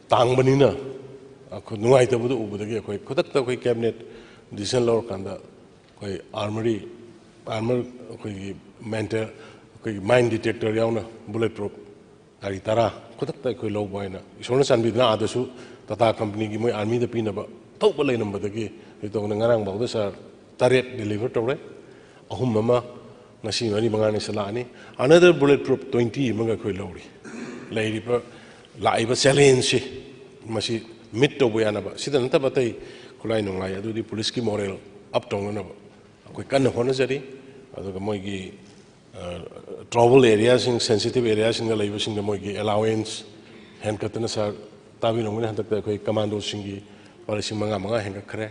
ꯇꯥꯡꯕꯅꯤꯅ, ꯑꯩꯈꯣꯏ ꯅꯨꯡꯉꯥꯏꯇꯕꯗꯨ ꯎꯕꯗꯒꯤ ꯑꯩꯈꯣꯏ ꯈꯨꯗꯛꯇ ꯑꯩꯈꯣꯏ ꯀꯦꯕꯤꯅꯦꯠ ꯗꯤꯁꯤꯖꯟ ꯂꯧꯔꯀꯥꯟꯗ ꯑꯩꯈꯣꯏ ꯑꯥꯔꯃꯔꯤ, ꯑꯥꯔꯃꯔ ꯑꯩꯈꯣꯏꯒꯤ ꯃꯦꯟꯇꯦ-, ꯑꯩꯈꯣꯏꯒꯤ ꯃꯥꯏꯟ ꯗꯤꯇꯦꯛꯇꯔ ꯌꯥꯎꯅ ꯕꯨꯂꯦꯠ ꯄ꯭ꯔꯨꯐ ꯒꯥꯔꯤ ꯇꯔꯥ ꯈꯨꯗꯛꯇ ꯑꯩꯈꯣꯏ ꯂꯧꯕ ꯍꯥꯏꯅ ꯏꯁꯣꯔꯅ ꯆꯥꯟꯕꯤꯗꯨꯅ ꯑꯥꯗꯁꯨ ꯇꯥꯇꯥ ꯀꯝꯄꯅꯤꯒꯤ ꯃꯣꯏ ꯑꯥꯔꯃꯤꯗ ꯄꯤꯅꯕ ꯑꯊꯧꯕ ꯂꯩꯔꯝꯕꯗꯒꯤ ꯍꯧꯖꯤꯛ ꯇꯧꯗꯅ ꯉꯔꯥꯡ ꯐꯥꯎꯗ ꯁꯥꯔ ꯇꯔꯦꯠ ꯗꯤꯂꯤꯚꯔ ꯇꯧꯔꯦ꯫ ꯑꯍꯨꯝ ꯑꯃ ꯉꯁꯤ ꯃꯔꯤ ꯃꯉꯥꯅꯤꯁꯤꯗ ꯂꯥꯛꯑꯅꯤ꯫ Another bullet proof twenty ꯑꯃꯒ ꯑꯩꯈꯣꯏ ꯂꯧꯔꯤ꯫ ꯂꯩꯔꯤꯕ, ꯂꯥꯛꯏꯕ ꯆꯦꯂꯦꯟꯖꯁꯤ ꯃꯁꯤ ꯃꯤꯠ ꯇꯧꯕ ꯌꯥꯅꯕ, ꯁꯤꯗ ꯅꯠꯇꯕ ꯑꯇꯩ ꯈꯨꯠꯂꯥꯏ ꯅꯨꯡꯂꯥꯏ ꯑꯗꯨꯗꯤ ꯄꯨꯂꯤꯁꯀꯤ ꯃꯣꯔꯦꯜ ꯑꯞ ꯇꯧꯅꯅꯕ ꯑꯩꯈꯣꯏ ꯀꯟꯅ ꯍꯣꯠꯅꯖꯔꯤ꯫ ꯑꯗꯨꯒ ꯃꯣꯏꯒꯤ ꯇ꯭ꯔꯥꯏꯕꯦꯜ ꯑꯦꯔꯤꯌꯥꯁꯤꯡ, ꯁꯦꯟꯁꯤꯇꯤꯞ ꯑꯦꯔꯤꯌꯥꯁꯤꯡꯗ ꯂꯩꯕꯁꯤꯡꯗ ꯃꯣꯏꯒꯤ ꯑꯦꯂꯥꯋꯦꯟꯁ ꯍꯦꯟꯒꯠꯇꯅ, ꯁꯥꯔ ꯇꯥꯕꯤꯔꯝꯒꯅꯤ, ꯍꯟꯗꯛꯇ ꯑꯩꯈꯣꯏ ꯀꯃꯥꯟꯗꯣꯁꯤꯡꯒꯤ ꯂꯨꯄꯥ ꯂꯤꯁꯤꯡ ꯃꯉꯥ ꯃꯉꯥ ꯍꯦꯟꯒꯠꯈ꯭ꯔꯦ꯫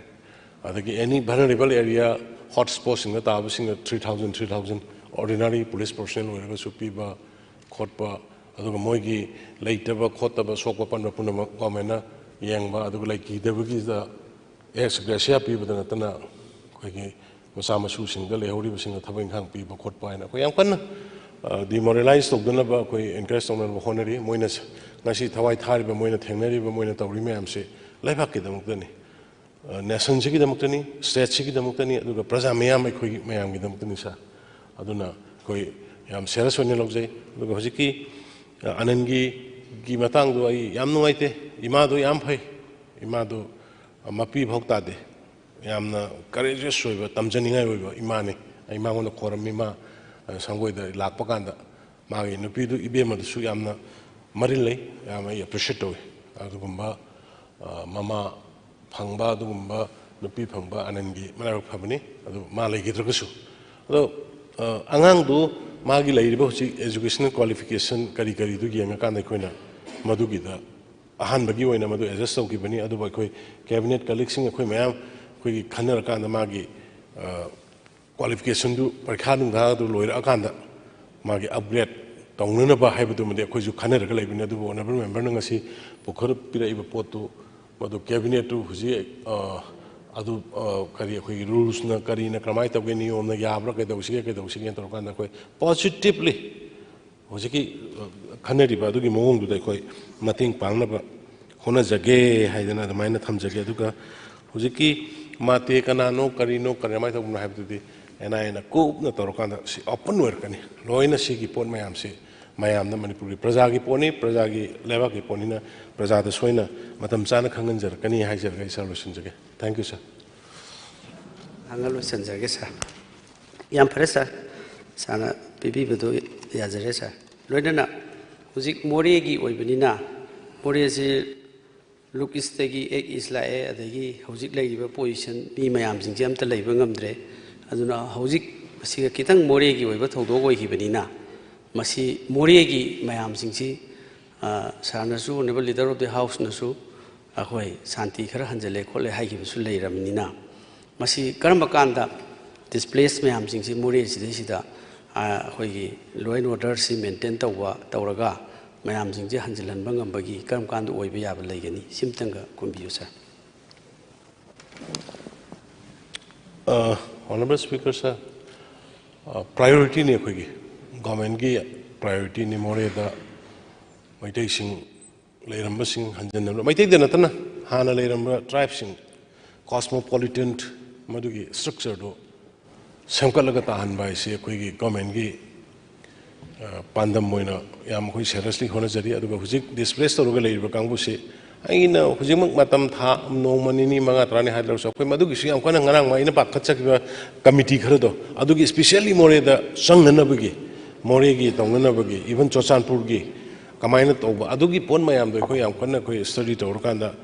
ꯑꯗꯒꯤ ꯑꯦꯅꯤ ꯚꯜꯅꯔꯦꯕꯜ ꯑꯦꯔꯤꯌꯥ, ꯍꯣꯠ ꯁ꯭ꯄꯣꯠꯁꯤꯡꯗ ꯇꯥꯕꯁꯤꯡꯗ three thousand, three thousand ordinary police personnel ꯑꯣꯏꯔꯒꯁꯨ ꯄꯤꯕ ꯈꯣꯠꯄ, ꯑꯗꯨꯒ ꯃꯣꯏꯒꯤ ꯂꯩꯇꯕ ꯈꯣꯠꯇꯕ, ꯁꯣꯛꯄ ꯄꯟꯕ ꯄꯨꯝꯅꯃꯛ ꯒꯣꯔꯃꯦꯟꯅ ꯌꯦꯡꯕ, ꯑꯗꯨꯒ ꯂꯩꯈꯤꯗꯕꯒꯤꯗ ꯑꯦꯛꯁ ꯒ꯭ꯔꯦꯁꯤꯌꯥ ꯄꯤꯕꯗ ꯅꯠꯇꯅ ꯑꯩꯈꯣꯏꯒꯤ ꯃꯆꯥ ꯃꯁꯨꯁꯤꯡꯗ, ꯂꯩꯍꯧꯔꯤꯕꯁꯤꯡꯗ ꯊꯕꯛ ꯏꯪꯈꯥꯡ ꯄꯤꯕ ꯈꯣꯠꯄ ꯍꯥꯏꯅ ꯑꯩꯈꯣꯏ ꯌꯥꯝ ꯀꯟꯅ ꯗꯤꯃꯣꯔꯦꯂꯥꯏꯁ ꯇꯧꯗꯅꯕ ꯑꯩꯈꯣꯏ ꯑꯦꯟꯀꯔꯦꯖ ꯇꯧꯅꯅꯕ ꯍꯣꯠꯅꯔꯤ꯫ ꯃꯣꯏꯅ ꯉꯁꯤ ꯊꯋꯥꯏ ꯊꯥꯔꯤꯕ, ꯃꯣꯏꯅ ꯊꯦꯡꯅꯔꯤꯕ, ꯃꯣꯏꯅ ꯇꯧꯔꯤ ꯃꯌꯥꯝꯁꯦ ꯂꯩꯕꯥꯛꯀꯤꯗꯃꯛꯇꯅꯤ, ꯅꯦꯁꯟꯁꯤꯒꯤꯗꯃꯛꯇꯅꯤ, ꯁ꯭ꯇꯦꯠꯁꯤꯒꯤꯗꯃꯛꯇꯅꯤ, ꯑꯗꯨꯒ ꯄ꯭ꯔꯖꯥ ꯃꯌꯥꯝ, ꯑꯩꯈꯣꯏꯒꯤ ꯃꯌꯥꯝꯒꯤꯗꯃꯛꯇꯅꯤ, ꯁꯥꯔ꯫ ꯑꯗꯨꯅ ꯑꯩꯈꯣꯏ ꯌꯥꯝ ꯁꯦꯔꯤꯌꯁ ꯑꯣꯏꯅ ꯂꯧꯖꯩ꯫ ꯑꯗꯨꯒ ꯍꯧꯖꯤꯛꯀꯤ ꯑ, ꯑꯅꯟꯒꯤ ꯒꯤ ꯃꯇꯥꯡꯗꯣ ꯑꯩ ꯌꯥꯝ ꯅꯨꯡꯉꯥꯏꯇꯦ꯫ ꯏꯃꯥꯗꯣ ꯌꯥꯝ ꯐꯩ, ꯏꯃꯥꯗꯣ ꯃꯄꯤ ꯐꯥꯎ ꯇꯥꯗꯦ, ꯌꯥꯝꯅ ꯀꯔꯦꯖꯤꯌꯁ ꯑꯣꯏꯕ, ꯇꯝꯖꯅꯤꯡꯉꯥꯏ ꯑꯣꯏꯕ ꯏꯃꯥꯅꯤ꯫ ꯑꯩ ꯃꯉꯣꯟꯗ ꯈꯣꯏꯔꯝꯃꯤ꯫ ꯃꯥ, ꯑ, ꯁꯪꯒꯣꯏꯗ ꯂꯥꯛꯄ ꯀꯥꯟꯗ ꯃꯥꯒꯤ ꯅꯨꯄꯤꯗꯨ, ꯏꯕꯦꯝꯃꯗꯨꯁꯨ ꯌꯥꯝꯅ ꯃꯔꯤꯜ ꯂꯩ, ꯌꯥꯝ ꯑꯩ ꯑꯦꯄ꯭ꯔꯤꯁꯤꯌꯦꯠ ꯇꯧꯏ꯫ ꯑꯗꯨꯒꯨꯝꯕ, ꯑ, ꯃꯃꯥ ꯐꯪꯕ, ꯑꯗꯨꯒꯨꯝꯕ ꯅꯨꯄꯤ ꯐꯪꯕ ꯑꯅꯟꯒꯤ ꯃꯔꯥꯏꯕꯛ ꯐꯕꯅꯤ꯫ ꯑꯗꯨ ꯃꯥ ꯂꯩꯈꯤꯗ꯭ꯔꯒꯁꯨ, ꯑꯗꯣ, ꯑ, ꯑꯉꯥꯡꯗꯨ ꯃꯥꯒꯤ ꯂꯩꯔꯤꯕ ꯍꯧꯖꯤꯛ ꯑꯦꯖꯨꯀꯦꯁꯅꯦꯜ ꯀ꯭ꯋꯥꯂꯤꯐꯤꯀꯦꯁꯟ ꯀꯔꯤ ꯀꯔꯤꯗꯨ ꯌꯦꯡꯉꯀꯥꯟꯗ ꯑꯩꯈꯣꯏꯅ ꯃꯗꯨꯒꯤꯗ ꯑꯍꯥꯟꯕꯒꯤ ꯑꯣꯏꯅ ꯃꯗꯨ ꯑꯦꯗꯖꯁ ꯇꯧꯈꯤꯕꯅꯤ꯫ ꯑꯗꯨꯕꯨ ꯑꯩꯈꯣꯏ ꯀꯦꯕꯤꯅꯦꯠ ꯀꯂꯤꯛꯁꯤꯡ ꯑꯩꯈꯣꯏ ꯃꯌꯥꯝ ꯑꯩꯈꯣꯏꯒꯤ ꯈꯟꯅꯔꯀꯥꯟꯗ ꯃꯥꯒꯤ, ꯑ, ꯀ꯭ꯋꯥꯂꯤꯐꯤꯀꯦꯁꯟꯗꯨ, ꯄꯔꯤꯈꯥ ꯅꯨꯡꯈꯥꯗꯨ ꯂꯣꯏꯔꯛꯑꯀꯥꯟꯗ ꯃꯥꯒꯤ ꯑꯞꯒ꯭ꯔꯦꯗ ꯇꯧꯅꯅꯕ ꯍꯥꯏꯕꯗꯨꯃꯗꯤ ꯑꯩꯈꯣꯏꯁꯨ ꯈꯟꯅꯔꯒ ꯂꯩꯕꯅꯤ꯫ ꯑꯗꯨꯕꯨ ꯑꯣꯅꯔꯦꯕꯜ ꯃꯦꯝꯕꯔꯅ ꯉꯁꯤ ꯄꯨꯈꯠꯄꯤꯔꯛꯏꯕ ꯄꯣꯠꯇꯨ, ꯃꯗꯨ ꯀꯦꯕꯤꯅꯦꯠꯇꯨ ꯍꯧꯖꯤꯛ, ꯑ, ꯑꯗꯨ, ꯑ, ꯀꯔꯤ, ꯑꯩꯈꯣꯏꯒꯤ ꯔꯨꯜꯁꯅ ꯀꯔꯤꯅ ꯀꯔꯝꯍꯥꯏꯅ ꯇꯧꯒꯦ, ꯅꯤꯌꯣꯝꯅ ꯌꯥꯕ꯭ꯔꯥ, ꯀꯩꯗꯧꯁꯤꯒꯦ, ꯀꯩꯗꯧꯁꯤꯒꯦꯅ ꯇꯧꯔꯀꯥꯟꯗ ꯑꯩꯈꯣꯏ ꯄꯣꯖꯤꯇꯤꯕꯂꯤ ꯍꯧꯖꯤꯛꯀꯤ, ꯑ, ꯈꯟꯅꯔꯤꯕ ꯑꯗꯨꯒꯤ ꯃꯑꯣꯡꯗꯨꯗ ꯑꯩꯈꯣꯏ ꯃꯇꯦꯡ ꯄꯥꯡꯅꯕ ꯍꯣꯠꯅꯖꯒꯦ ꯍꯥꯏꯗꯅ ꯑꯗꯨꯃꯥꯏꯅ ꯊꯝꯖꯒꯦ꯫ ꯑꯗꯨꯒ ꯍꯧꯖꯤꯛꯀꯤ ꯃꯥꯇꯦ ꯀꯅꯥꯅꯣ, ꯀꯔꯤꯅꯣ, ꯀꯔꯝꯍꯥꯏꯅ ꯇꯧꯕꯅꯣ ꯍꯥꯏꯕꯗꯨꯗꯤ ꯑꯦꯟ ꯑꯥꯏ ꯑꯦꯅ ꯀꯨꯞꯅ ꯇꯧꯔꯀꯥꯟꯗ ꯁꯤ ꯑꯣꯄꯟ ꯑꯣꯏꯔꯛꯀꯅꯤ꯫ ꯂꯣꯏꯅ ꯁꯤꯒꯤ ꯄꯣꯠ ꯃꯌꯥꯝꯁꯤ ꯃꯌꯥꯝꯅ, ꯃꯅꯤꯄꯨꯔꯒꯤ ꯄ꯭ꯔꯖꯥꯒꯤ ꯄꯣꯠꯅꯤ, ꯄ꯭ꯔꯖꯥꯒꯤ ꯂꯩꯕꯥꯛꯀꯤ ꯄꯣꯠꯅꯤꯅ ꯄ꯭ꯔꯖꯥꯗ ꯁꯣꯏꯅ ꯃꯇꯝ ꯆꯥꯅ ꯈꯪꯍꯟꯖꯔꯛꯀꯅꯤ ꯍꯥꯏꯖꯔꯒ ꯑꯩ ꯁꯥꯔ ꯂꯣꯏꯁꯤꯟꯖꯒꯦ꯫ Thank you, sir꯫ ꯍꯪꯉ ꯂꯣꯏꯁꯤꯟꯖꯔꯒꯦ, ꯁꯥꯔ꯫ ꯌꯥꯝ ꯐꯔꯦ, ꯁꯥꯔ꯫ ꯁꯥꯔꯅ ꯄꯤꯕꯤꯕꯗꯨ ꯌꯥꯖꯔꯦ, ꯁꯥꯔ꯫ ꯂꯣꯏꯅꯅ ꯍꯧꯖꯤꯛ ꯃꯣꯔꯦꯒꯤ ꯑꯣꯏꯕꯅꯤꯅ, ꯃꯣꯔꯦꯁꯤ ꯂꯨꯛ ꯏꯁꯇꯒꯤ ꯑꯦꯛ ꯏꯁ ꯂꯥꯛꯑꯦ, ꯑꯗꯒꯤ ꯍꯧꯖꯤꯛ ꯂꯩꯔꯤꯕ ꯄꯣꯖꯤꯁꯟ, ꯃꯤ ꯃꯌꯥꯝꯁꯤꯡꯁꯦ ꯑꯝꯇ ꯂꯩꯕ ꯉꯝꯗ꯭ꯔꯦ꯫ ꯑꯗꯨꯅ ꯍꯧꯖꯤꯛ ꯃꯁꯤꯒ ꯈꯤꯇꯪ ꯃꯣꯔꯦꯒꯤ ꯑꯣꯏꯕ ꯊꯧꯗꯣꯛ ꯑꯣꯏꯈꯤꯕꯅꯤꯅ, ꯃꯁꯤ ꯃꯣꯔꯦꯒꯤ ꯃꯌꯥꯝꯁꯤꯡꯁꯤ, ꯑ, ꯁꯥꯔꯅꯁꯨ, Honourable Leader of the Houseꯅꯁꯨ ꯑꯩꯈꯣꯏ ꯁꯥꯟꯇꯤ ꯈꯔ ꯍꯟꯖꯤꯜꯂꯦ ꯈꯣꯠꯂꯦ ꯍꯥꯏꯈꯤꯕꯁꯨ ꯂꯩꯔꯕꯅꯤꯅ, ꯃꯁꯤ ꯀꯔꯝꯕ ꯀꯥꯟꯗ ꯗꯤꯁꯄ꯭ꯂꯦꯁ ꯃꯌꯥꯝꯁꯤꯡꯁꯤ ꯃꯣꯔꯦꯁꯤꯗꯩꯁꯤꯗ, ꯑ, ꯑꯩꯈꯣꯏꯒꯤ law and orderꯁꯤ maintain ꯇꯧꯕ, ꯇꯧꯔꯒ ꯃꯌꯥꯝꯁꯤꯡꯁꯦ ꯍꯟꯖꯤꯜꯍꯟꯕ ꯉꯝꯕꯒꯤ ꯀꯔꯝ ꯀꯥꯟꯗ ꯑꯣꯏꯕ ꯌꯥꯕ ꯂꯩꯒꯅꯤ? ꯁꯤꯝꯇꯪꯒ ꯈꯨꯝꯕꯤꯌꯨ, ꯁꯥꯔ꯫ ꯑ, Honourable Speaker sir, ꯑ, priorityꯅꯤ ꯑꯩꯈꯣꯏꯒꯤ, governmentꯀꯤ priorityꯅꯤ ꯃꯣꯔꯦꯗ ꯃꯩꯇꯩꯁꯤꯡ ꯂꯩꯔꯝꯕꯁꯤꯡ ꯍꯟꯖꯤꯟꯅꯕ, ꯃꯩꯇꯩꯗ ꯅꯠꯇꯅ ꯍꯥꯟꯅ ꯂꯩꯔꯝꯕ tribeꯁꯤꯡ, cosmopolitan ꯃꯗꯨꯒꯤ structureꯗꯨ ꯁꯦꯝꯒꯠꯂꯒ ꯇꯥꯍꯟꯕ ꯍꯥꯏꯁꯤ ꯑꯩꯈꯣꯏꯒꯤ governmentꯀꯤ, ꯑ, ꯄꯥꯟꯗꯝ ꯑꯣꯏꯅ ꯌꯥꯝ ꯑꯩꯈꯣꯏ seriously ꯍꯣꯠꯅꯖꯔꯤ꯫ ꯑꯗꯨꯒ ꯍꯧꯖꯤꯛ displace ꯇꯧꯔꯒ ꯂꯩꯔꯤꯕ ꯀꯥꯡꯕꯨꯁꯤ ꯑꯩꯅ ꯍꯧꯖꯤꯛꯃꯛ ꯃꯇꯝ ꯊꯥ ꯅꯣꯡꯃ ꯅꯤꯅꯤ ꯃꯉꯥ ꯇꯔꯥꯅꯤ ꯍꯥꯏꯗ꯭ꯔꯁꯨ, ꯑꯩꯈꯣꯏ ꯃꯗꯨꯒꯤꯁꯨ ꯌꯥꯝ ꯀꯟꯅ ꯉꯔꯥꯡ ꯑꯩꯅ ꯄꯥꯈꯠꯆꯈꯤꯕ committee ꯈꯔꯗꯣ, ꯑꯗꯨꯒꯤ specially ꯃꯣꯔꯦꯗ ꯆꯪꯅꯅꯕꯒꯤ, ꯃꯣꯔꯦꯒꯤ ꯇꯧꯅꯅꯕꯒꯤ, even ꯆꯨꯔꯆꯥꯟꯄꯨꯔꯒꯤ ꯀꯃꯥꯏꯅ ꯇꯧꯕ, ꯑꯗꯨꯒꯤ ꯄꯣꯠ ꯃꯌꯥꯝꯗꯣ ꯑꯩꯈꯣꯏ ꯌꯥꯝ ꯀꯟꯅ ꯑꯩꯈꯣꯏ study ꯇꯧꯔꯀꯥꯟꯗ,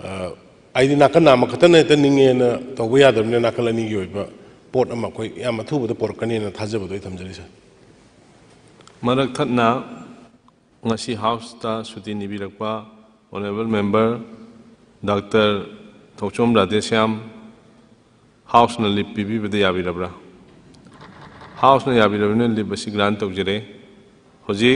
ꯑ, ꯍꯥꯏꯗꯤ ꯅꯥꯀꯟ ꯑꯃꯈꯛꯇꯅ ꯍꯦꯛꯇ ꯅꯤꯡꯉꯦꯅ ꯇꯧꯕ ꯌꯥꯗꯕꯅꯤꯅ, ꯅꯥꯀꯜ ꯑꯅꯤꯒꯤ ꯑꯣꯏꯕ ꯄꯣꯠ ꯑꯃ ꯑꯩꯈꯣꯏ ꯌꯥꯝ ꯑꯊꯨꯕꯗ ꯄꯨꯔꯛꯀꯅꯤꯅ ꯊꯥꯖꯕꯗꯣ ꯑꯩ ꯊꯝꯖꯔꯤ, ꯁꯥꯔ꯫ ꯃꯔꯛ ꯊꯠꯅ ꯉꯁꯤ Houseꯇ ꯁꯨꯇꯤ ꯅꯤꯕꯤꯔꯛꯄ Honourable Member Doctor ꯊꯣꯛꯆꯣꯝ ꯔꯥꯙꯦꯁ꯭ꯌꯥꯝ, Houseꯅ leave ꯄꯤꯕꯤꯕꯗ ꯌꯥꯕꯤꯔꯕ꯭ꯔꯥ? Houseꯅ ꯌꯥꯕꯤꯔꯕꯅꯤꯅ leave ꯑꯁꯤ grant ꯇꯧꯖꯔꯦ꯫ ꯍꯧꯖꯤꯛ